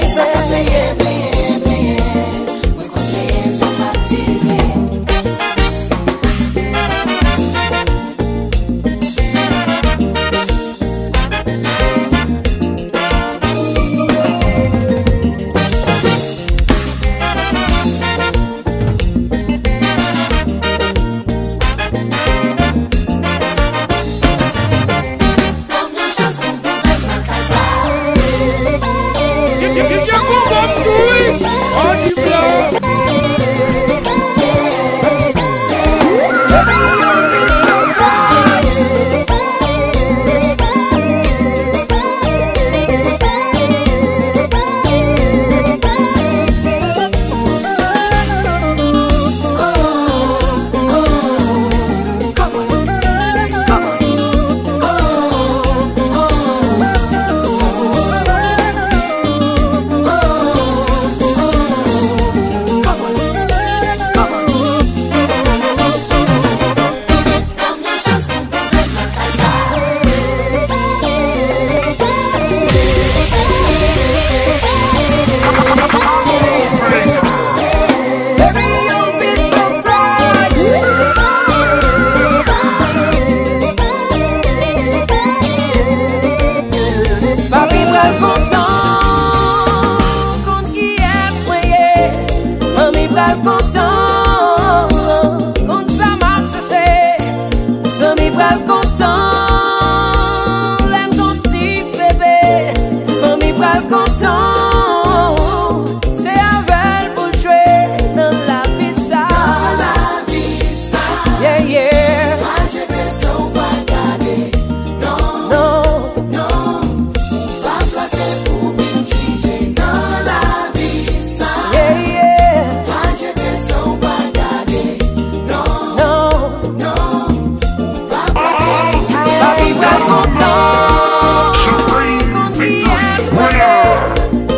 Papi pral kontan, konn kiyès mwen ye. Manmi pral kontan, konn sa m ap chèche. Zanmi pral kontan, lè n gon ti bebe. Fanmi pral kontan, se avè l pou l jwe nan lavi sa. Nan lavi sa. Yeah, yeah. Pa jete san w pa gade. Non, non, non. Ou pa plase pou vin jije nan lavi sa. Yeah, yeah. Pa jete san w pa gade. Non, non, non. Ou pa plase pou... Papi pral kontan. Konn kiyès mwen ye.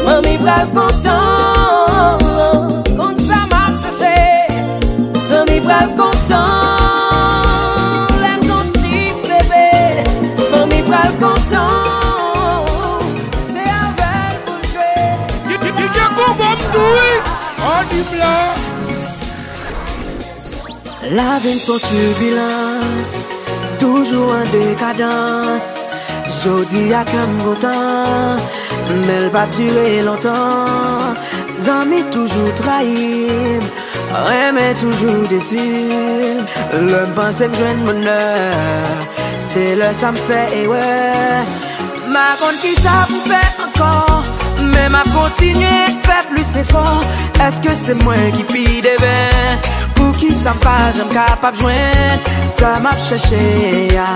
Manmi pral kontan. Konn sa m ap chèche. Zanmi pral kontan, lè n gon ti bebe. Fanmi pral kontan, se avè l pou l jwe. Didye Konbò m tou wi. Ann di m la. Lavi n se yon tibilans, toujou an dekadans. Jodi a kè m kontan, men l p ap dire lontan. Zanmi toujou trayi m, renmen toujou desi m. Lè m panse m jwenn bonè, se lè sa m fè erè. M pa konn kisa pou fè ankò, men m ap kontinye fè plis efò. Èske se mwen ki pi deven? Poukisa m pa janm kapab jwenn sa m ap chèche a?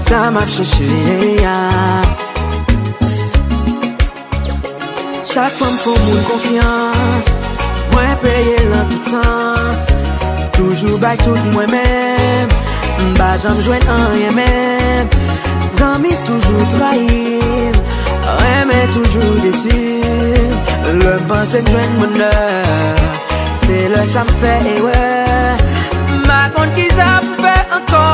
Sa m ap chèche a. Chak fwa m fè yon moun konfyans, mwen peye l nan tout sans. Toujou bay tout mwen menm, m pa janm jwenn anyen menm. Zanmi toujou trayi m, renmen toujou desi m. Lè m panse m jwenn bonè, se lè sa m fè erè. M pa konn kisa pou fè ankò,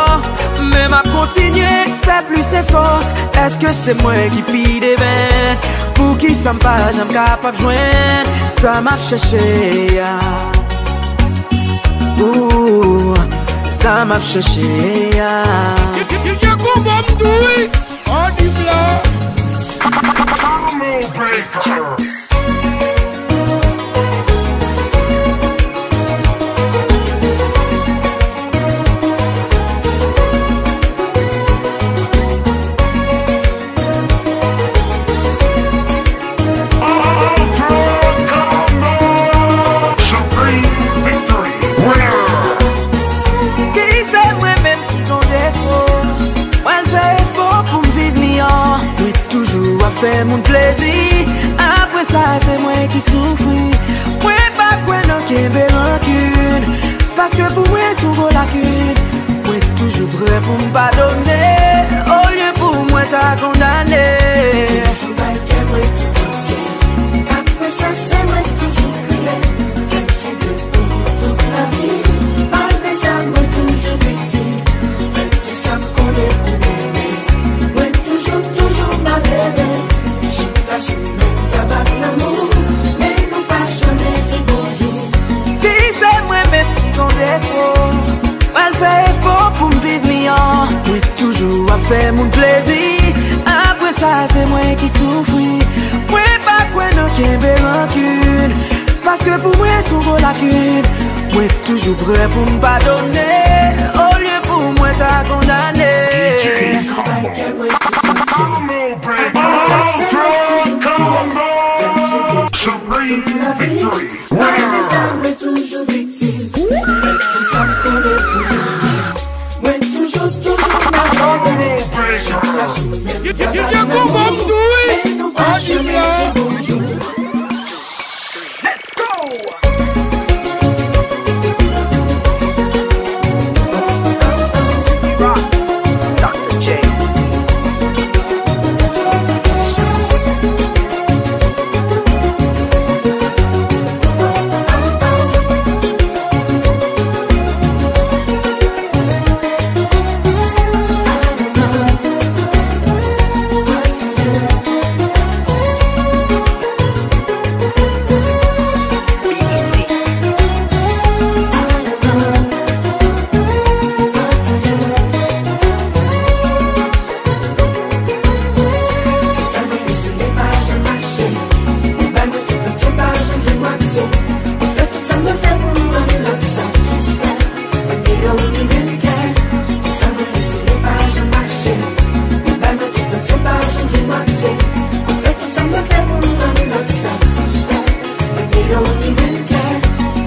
men m ap kontinye fè plis efò. Èske se mwen ki pi deven? Poukisa m pa janm kapab jwenn sa m ap chèche a? Ooh, sa m ap chèche a. Didye Konbò m tou wi. Ann di m la. Troublemaker. Supreme Victory Winner. Si se mwen menm ki gon defo, soufri. Mwen pa kwè nan kenbe rankin, paske pou mwen se yon gwo lakin. Mwen toujou prè pou m padone, olye pou mwen ta kondane. Toujou bay kè mwen tout antye. Apre sa, se mwen k toujou kriye. Fè m sonje pou tout lavi. Malgre sa, mwen toujou viktim. Fè m di sa m konnen pou mwen. Mwen toujou, toujou malere. Chita sou non tabak lanmou, men nou pa janmen di bonjou. Si se mwen menm ki gon defo, pral fè efò pou m viv li an. Mwen toujou ap fè moun plezi. Apre sa, se mwen ki soufri. Mwen pa kwè nan kenbe rankin, paske pou mwen se yon gwo lakin. Mwen toujou prè pou m padone, olye pou mwen ta kondane. Supreme Victory. Mwen toujou, toujou malere. Chita sou men tabak lanmou, men nou pa janmen di bonjou. Let's go! Rock, Doctor J.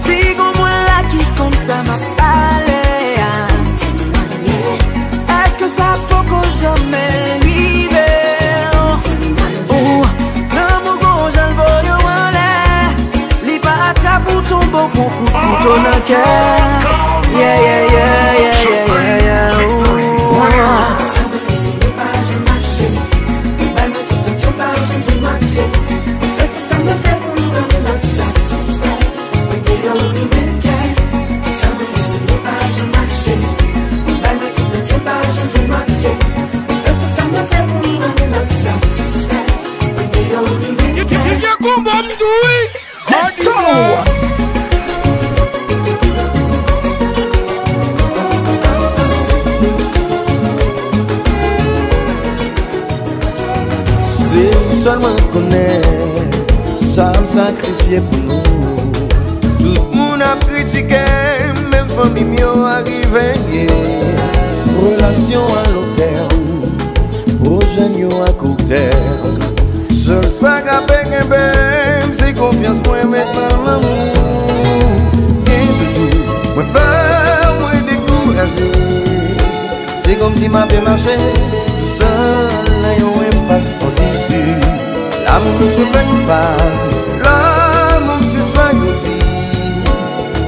Si gon moun la ki konn sa m ap pale a, èske sa poko janmen rive? Ou, lanmou gon jan l voye w anlè, li pa atrap ou tonbe w pran kout kouto nan kè. Yeah, yeah, yeah, yeah, yeah, yeah, yeah. Ou. D J Combo m tou wi. Let's go! Se ou sèl mwen konnen sa m sakrifye pou nou. Tout moun ap kritike m, menm fanmi m yo a rive nye. Relasyon a long tèm, pwojè n yo a kout tèm. Sèl sa k ap kenbe m, se konfyans mwen met nan lanmou. Gen de jou, mwen pè, mwen dekouraje. Se kòmsi m ape mache tou sèl nan yon enpas sans isi. Lanmou nou sou fèk pa, lanmou se sa yo di.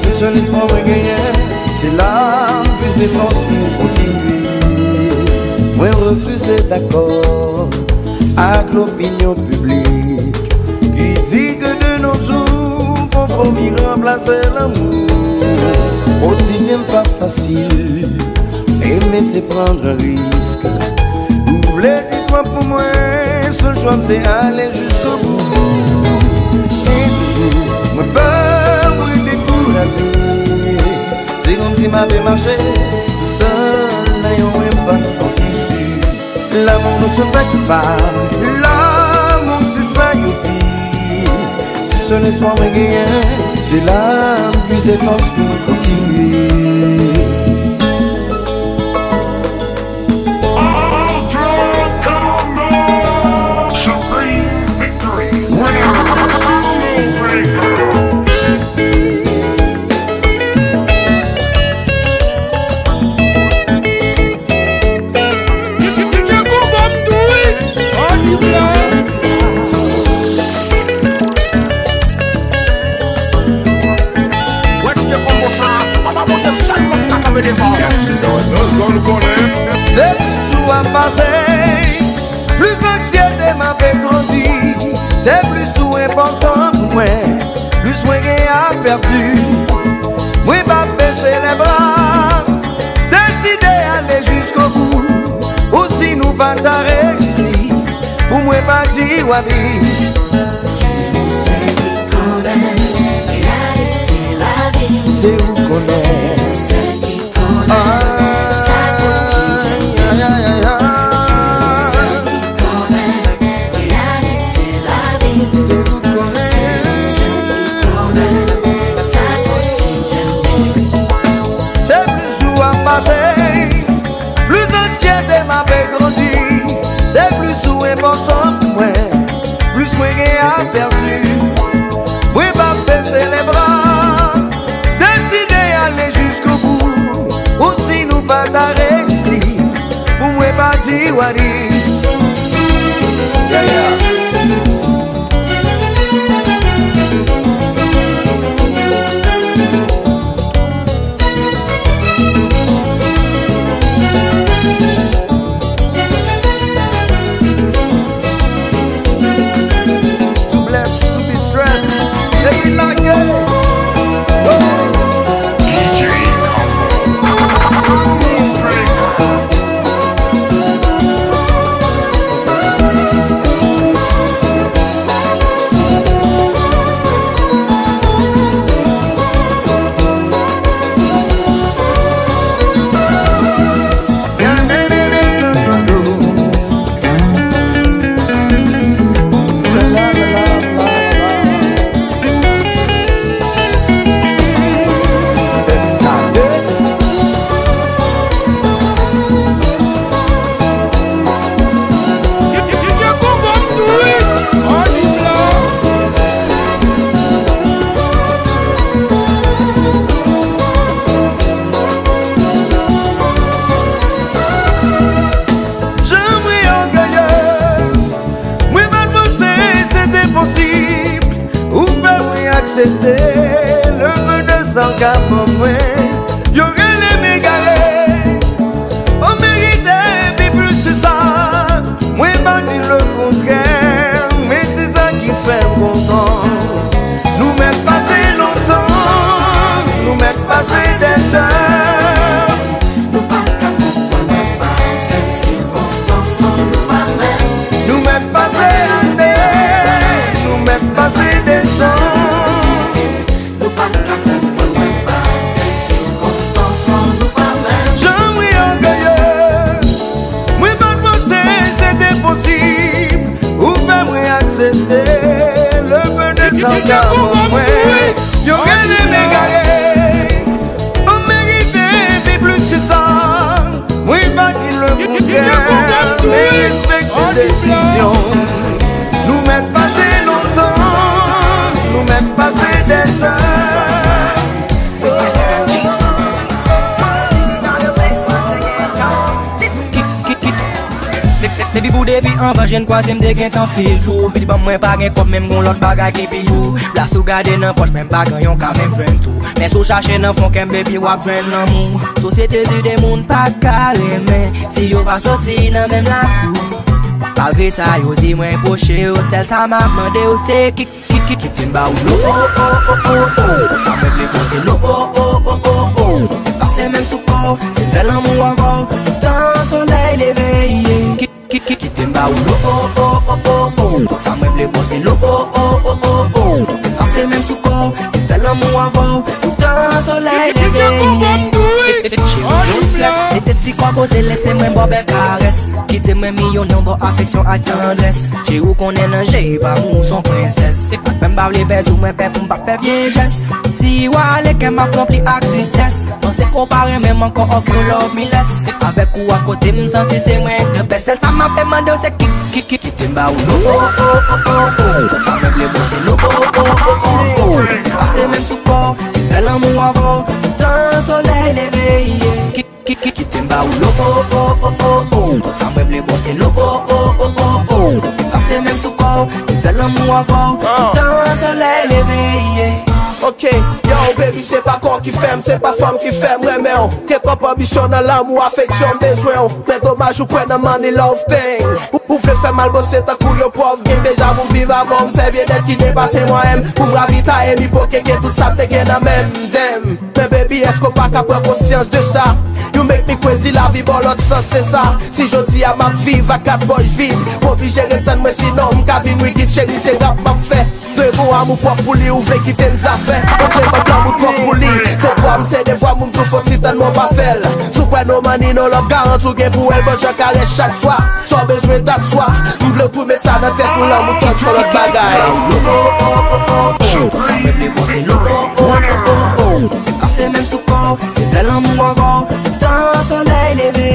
Se sèl espwa mwen genyen, se la m puize fòs pou m kontinye. Mwen refize dakò ak lopinyon piblik ki di ke de nos jours konpwomi ranplase lanmou. Kotidyen pa fasil, aimer c'est prendre un risque. Ou vle di twòp pou mwen, sèl chwa m se ale jusqu'au bout. Gen de jou, mwen pè, mwen dekouraje. Se kòmsi m ape mache tou sèl nan yon enpas sans isi. Lanmou nou se fèk pa, lanmou se sa yo di. Se sèl espwa mwen genyen, se la m puize fòs pou m kontinye. Supreme victory. Winner. Nan zòn konnen. Se plis jou ap pase, plis anksyete m ape grandi. Se plis ou enpòtan pou mwen, plis mwen gen a pèdi. Mwen p ap bese lè bra, deside ale jiskobou. Ou si nou pa ta reyisi, pou mwen pa di w ale. Se ou konnen. Ay, ay, ay, ay, ay. Se ou konnen. Se plis jou ap pase, plis anksyete m ape grandi. Se plis ou enpòtan pou mwen, plis mwen gen a pèdi. Mwen p ap bese lè bra, deside ale jiskobou. Ou si nou pa ta reyisi, pou mwen pa di w ale. Yeah, yeah. To bless, to be stressed, epi lage. Jan mwen ògeye, mwen pa t panse se te posib. Ou fè mwen aksepte le peu de sa w ka ban mwen. Yo rele m egare, ou merite pi plis ke sa. Mwen pa di lekontrè, men se sa ki fè m kontan. Nou mèt pase lontan, nou mèt pase dèzè. Nou pa ka konprann, mèt pase sirkonstans nou pa menm. Nou mèt pase ane, nou mèt pase dezan. Nou pa ka konprann, mèt pase sirkonstans nou pa menm. Jan mwen ògeye, mwen pa t panse se te posib. Ou fè mwen aksepte le peu de sa w ka ban mwen. Yo rele m egare, ou merite pi plis ke sa. Mwen pa di lekontrè, men respekte desizyon. Nou mèt pase lontan, nou mèt pase dèzan. Depi pou depi anvan je n kwaze m te gentan fil tou. Vit ban mwen pa gen kòb men m gon lòt bagay ki pi tou. Plas ou gade nan pòch men m pa gen yon ka menm jwenn tou. Men si w chache nan fon kè m baby w ap jwenn lanmou. Sosyete di de moun pa ka renmen si yo pa soti nan menm lakou. Malgre sa yo di mwen pwoche w, sèl sa m ap mande w se ki, ki, ki, kite m ba w lo, o, o, o, o, o. Sa mwen vle bon se lo, o, o, o, o, o. Pase men sou kò w, te fè lanmou avè w, joutan solèy leve, yeah. Ki, ki, ki, kite m ba w lo, o, o, o, o, o. Sa mwen vle bon se lo, o, o, o, o, o. Pase men sou kò w, te fè lanmou avè w, joutan solèy leve, yeah. Cheri, no stress, mete ti kò poze, lese mwen ba w bèl karès. Kite mwen mi yon non ba w afeksyon ak tandrès. Cheri, ou konnen nan je pa moun, w se yon prensès. Ak pè m pa vle pèdi w, mwen pè pou m pa fè vye jès. Si w ale, kè m ap ranpli ak tristès. Panse ke w pa renmen m ankò, ok, yon love me less. Avèk ou akote m, m santi se mwen k de best. Sèl sa m ap mande w se ki, ki, ki, kite m ba w lo, o, o, o, o, o. Sa mwen vle bon se lo, o, o, o, o, o. Pase men sou kò w, te fè lanmou avè w, joutan solèy leve, yeah. Ki, ki, ki, kite m ba w lo, o, o, o, o, o. Sa mwen vle bon se lo, o, o, o, o, o. Pase men sou kò w, te fè lanmou avè w, joutan solèy leve, yeah. Ok, yo, baby, se pa kò ki fè m, se pa fanm ki fè m renmen w. Gen twòp anbisyon nan lanmou, afeksyon m bezwen w. Men domaj ou kwè nan money love thing. Ou, ou vle fè m al bòse tankou yon pòv gang. Deja pou m viv avè w, m fè vye dèt ki depase mwayen m. Pou m ravitaye m, ipokeke tout sa m te gen nan men m, damn. Men baby, èske w pa ka pran konsyans de sa? You make me crazy, lavi bò lòt sans, se sa. Si jodi a m ap viv ak kat pòch vid, w oblije ret tann mwen, sinon m ka vin wigid, cheri, se rap m ap fè. Dwe gon amou pwòp pou li, ou vle kite n zafè. Bondye ban m lanmou twòp pou li. Se dwa m, se devwa m, m tou fò ti tann mwen pa fè l. Si w kwè no money, no love, garanti w gen pou wè l. Bon jan karès chak swa. Sa w bezwen dat swa. M vle w tou met sa nan tèt ou, lanmou twòp se lòt bagay. Sa mwen vle bon se lou. Pase menm sou kò, m fè lanmou avè w. Tan solèy leve.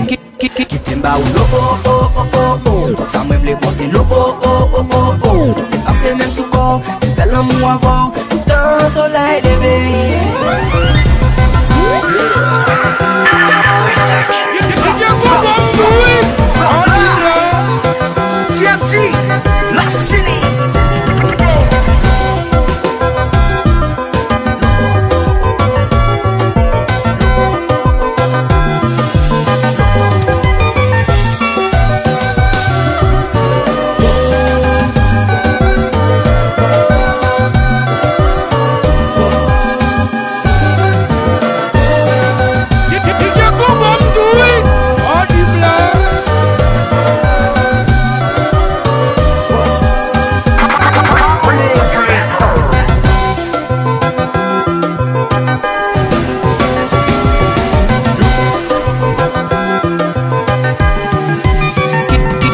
Ki, ki, ki, kite m ba ou lo, oh, oh, oh, oh, oh. Sa mwen vle bon se lo, oh, oh, oh, oh, oh. Pase menm sou kò, m fè lanmou avè w. Tan solèy leve. T M T, la city.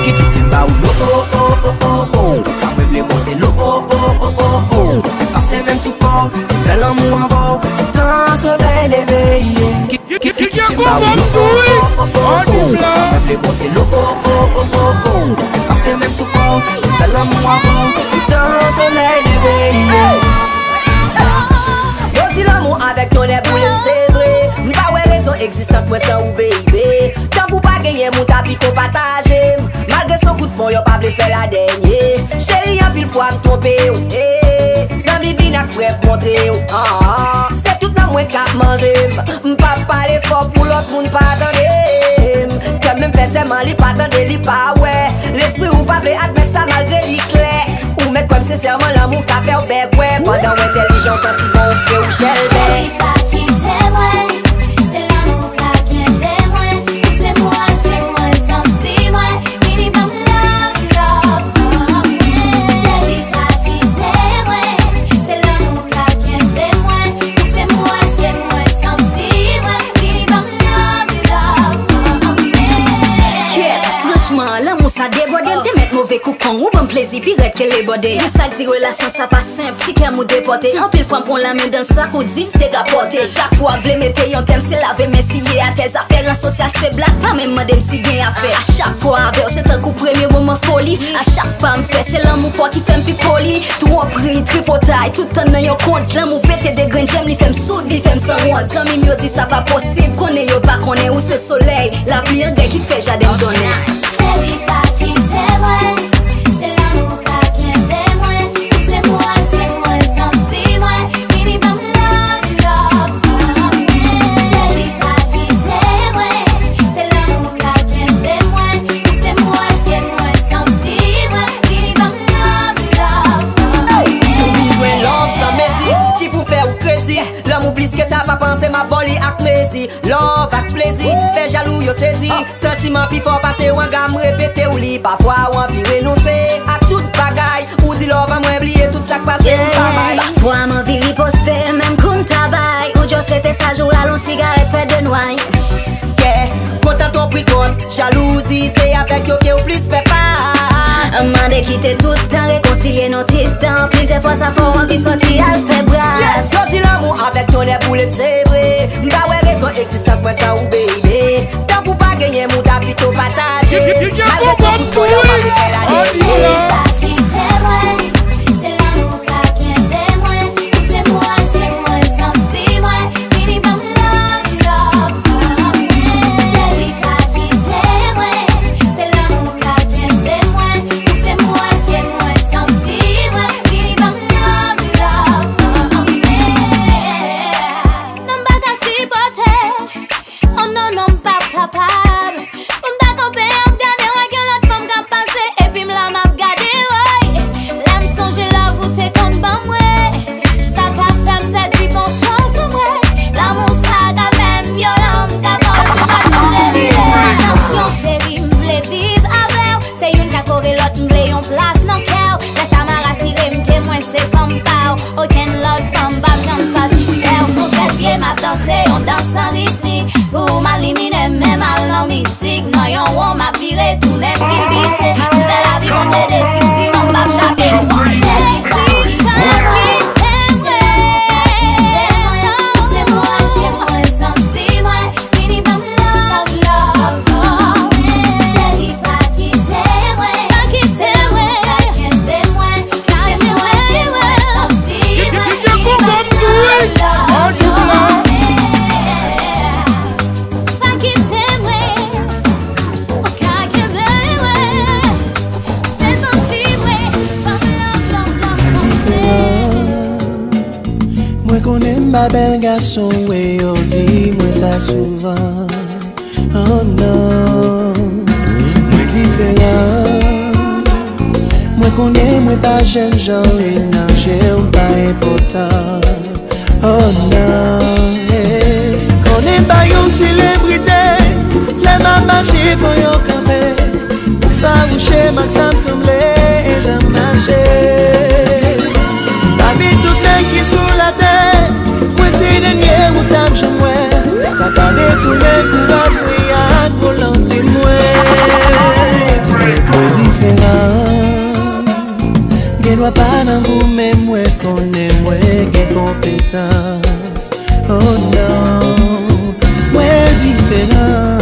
Kite m ba ou lo, oh, oh, oh, oh, oh. Sa mwen vle bon se lo, oh, oh, oh, oh, oh. Pase menm sou kò, fè lanmou avè w. Tan solèy leve, yeah. Ki, ki, ki, kite m ba ou lo, oh, oh, oh, oh, oh. Sa mwen vle bon se lo, oh, oh, oh, oh, oh. Pase menm sou kò, fè lanmou avè w. Tan solèy leve, yeah. Yo di lanmou avèk tonnè boule m, se vre. M pa wè rezon egzistans mwen san ou, baby. Tanpri w pa genyen moun, ta pito pataje m. Malgre se yon kout pon, yo pa vle fè la dènye. Cheri, anpil fwa m twonpe w, eh. Zanmi vin ak prèv montre w, ah, ah. Se tout nanm mwen k ap manje m. M p ap pale fò pou lòt moun pa tande m. Kè m menm fè sèman li pa tande, li pa wè. Lespri ou pa vle admèt sa malgre li klè. Ou mèt kwè m sensèman lanmou ka fè w bègwè. Pandan w entèlijan, w santi bon, w fre, w chèlbè. Cheri, pa kite mwen. Se lanmou ka kenbe mwen. Pouse mwen, se mwen, zanmi mwen. Vini ban m love, love, love, yeah. Cheri, pa kite mwen. Se lanmou ka kenbe mwen. Pouse mwen, se mwen, zanmi mwen. Vini ban m love, love, love, yeah. Kèt, franchman, lanmou sa debòde. M te mèt move kou kong, ou ban m plezi pi rèd ke lebòde. Gen sa k di relasyon sa pa senp, ti kè m ou depòte. Anpil fwa m pran lanmen dan sak, ou di m se rapòte. Chak fwa m vle mete yon tèm, se lave men siye atè. Zafè ran sosyal se blag, pa menm mande m si gen afè. A chak fwa avè w, se tankou premye moman foli. A chak pa m fè, se lanmou pa w ki fè m pi poli. Twonpri, tripotay, tout tan nan yon kont. Lanmou pete de grenn jèm, li fè m soud, li fè m sanwont. Zanmi m yo di sa pa posib, konnen yo pa konnen ou se solèy, lapli angrè ki fè jaden m donnen. Cheri, pa kite mwen, se lanmou ka kenbe mwen. Pouse mwen, se mwen, zanmi mwen, vini ban m love, love, love, yeah. Cheri, pa kite mwen, se lanmou ka kenbe mwen. Pouse mwen, se mwen, zanmi mwen, vini ban m love, love, love, yeah. Ou bezwen love san mezi, ki pou fè ou krezi. Lanmou plis ke sa, pa panse m ap ba w li ak mezi. Love ak plezi, fè jalou yo sezi. Santiman pi fò pase w anga, m repete w li. Pafwa w anvi renonse ak tout bagay. Ou di love an mwen bliye tout sa k pase m pa bay. Pafwa m anvi riposte, menm kou m ta bay. Ou just rete saj, ou rale yon sigarèt, fè de nway. Yeah, kontan twonpri kont, jalouzi, se avèk yo ke w plis fè fas. Mande kite tout tan, rekonsilye nou ti tan. Plizyè fwa sa fè w anvi sòti al fè bras. Yo di lanmou avèk tonnè boule m, se vre. M pa wè rezon egzistans mwen san ou, baby. Tanpri w pa genyen moun, ta pito pataje. Malgre se tout fò yo pa vle fè la dènye. Cheri, pa kite mwen. Se lanmou ka kenbe mwen. Pouse mwen, se mwen, zanmi mwen. Vini ban m love, love, love, yeah. Cheri, pa kite mwen. Se lanmou ka kenbe mwen. Pouse mwen, se mwen, zanmi mwen. Vini ban m love, love, love, Tounen kilbite, m fè lavi konn dede, si m di non, m p ap chape. Cheri, pa kite mwen. Cheri, pa kite mwen. Pa kite mwen. Ka kenbe mwen. Ka kenbe mwen. D J Kongo m tou wi. An tou la. Pa kite mwen. Ou ka kenbe mwen. Se santi mwen. Ban m love, love, love, love. Diferan. Mwen konnen m pa bèl gason, wi, yo di mwen sa souvan. Oh non, mwen diferan. Mwen konnen mwen pa jèn jan, e nan je w m pa enpòtan. Oh non, eh. Konnen m pa yon selebrite, lè m ap mache fò yo kanpe. Ou fawouche m ak sa m sanble, e jan m mache. Pami tout nèg ki sou latè, mwen se dènye ou t ap janm wè. Sa pa detounen kouraj mwen ak volonte mwen. Mwen diferan. Gen dwa pa nan gou, men mwen konnen mwen gen konpetans. Oh non, mwen diferan.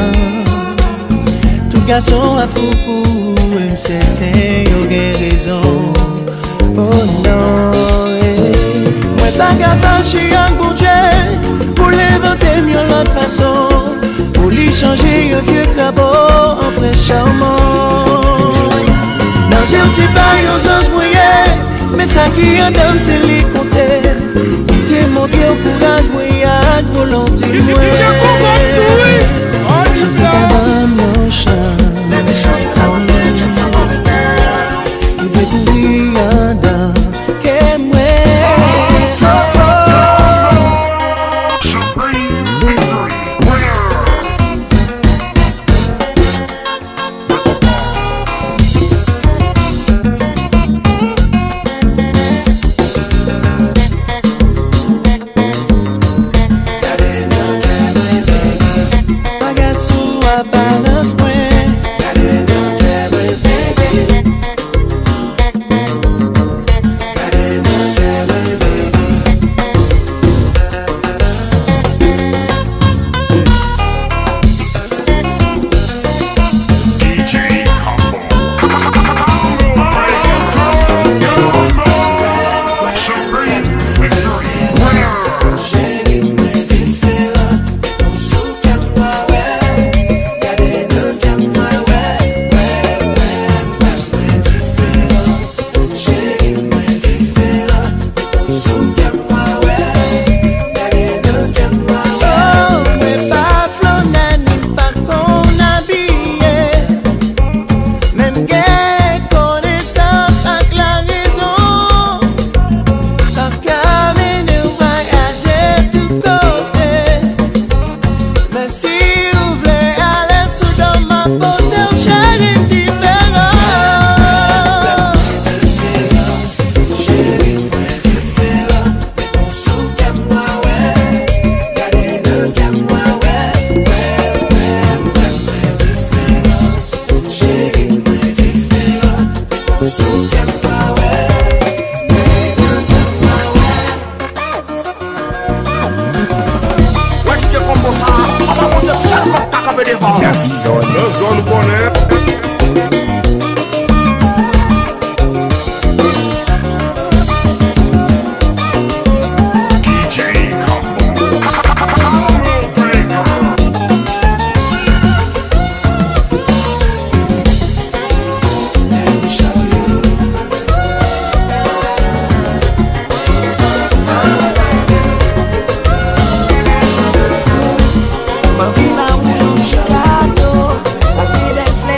Tout gason ap fou pou ou, e m sèten yo gen rezon. Oh non, eh. Mwen pa ka fache ak Bondye pou l envante m yon lòt fason, pou li chanje yon vye krabo an prens chawman. Nan je w se pa yon zanj mwen ye, men sa ki anndan m se li konte. Kite montre w kouraj mwen ak volonte mwen. Chante ka ban m yon chans. Pou dekouvri anndan kè mwen. Pa gad sou aparans mwen. Oh, mwen pa flannè ni pa konn abiye. Men m gen konesans ak larezon. M ap ka mennen w vwayaje tout kote. Men si w vle ale sou do m, m ap pote w, cheri, m diferan. Cheri, mwen diferan. Sou kè m mwen wè, gade nan kè m mwen wè, wè, wè, wè, mwen diferan. Cheri, mwen diferan. Sou kè m mwen wè, gade nan kè m mwen wè. Wè kite konbo sa, papa Bondye sèlman ka kanpe devan. Nan ki zòn? Nan zòn ou konnen. M anvi ba ou yon ti kado, achte bèl flè,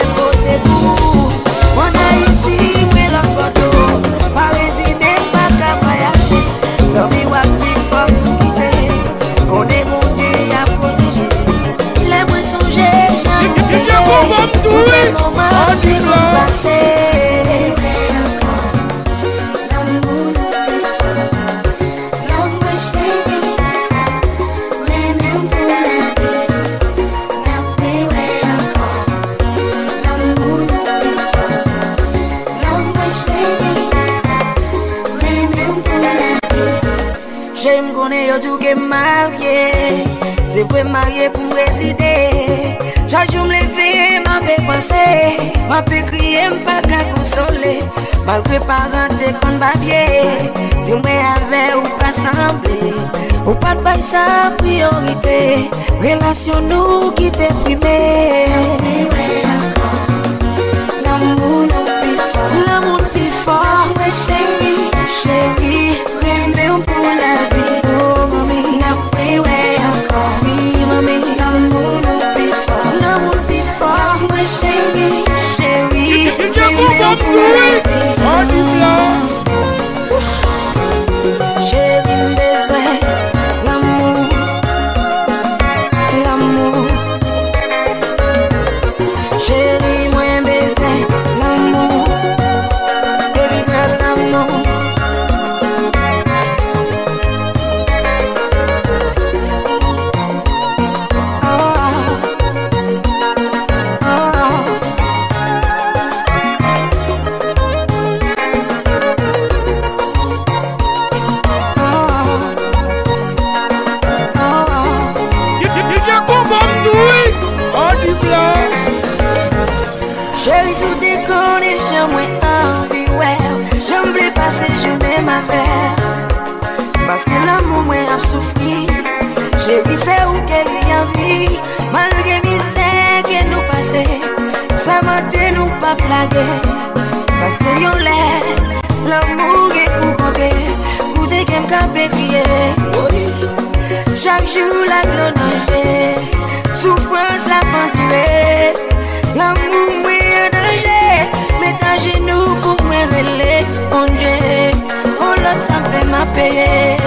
Yo di w ke m marye, se vre m marye pou m rezide. Chak jou m leve, m ape panse, m ape kriye, m pa ka konsole. Malgre paran te konn babye, di mwen avè ou pa sanble. Ou pa t bay sa priyorite, relasyon nou ki te prime. Lanmou nou pi fò. Lanmou n pi fò. Mwen cheri, cheri, renmen w pou lavi. Oh, manmi, n ap rewè ankò. Wi, manmi, lanmou nou pi fò. Lanmou n pi fò. Mwen cheri, cheri, renmen w pou lavi. Cheri, m bezwen lanmou, lanmou. Cheri, mwen bezwen lanmou. Baby girl, lanmou. Oh, oh, oh. Cheri, si w te konnen jan mwen anvi wè w, jan m vle pase jounen m avè w. Paske lanmou mwen ap soufri. Cheri, se ou ke li anvi. Malgre mizè ke nou pase, sa mande nou p ap lage. Paske yon lè, lanmou gen pou konte. Koute ke m kanpe kriye. Chak jou lavi an danje. Soufrans la ap andire. Lanmou mwen an danje. Met ajenou pou mwen rele Bondye. On lòt sa m fè m ap peye.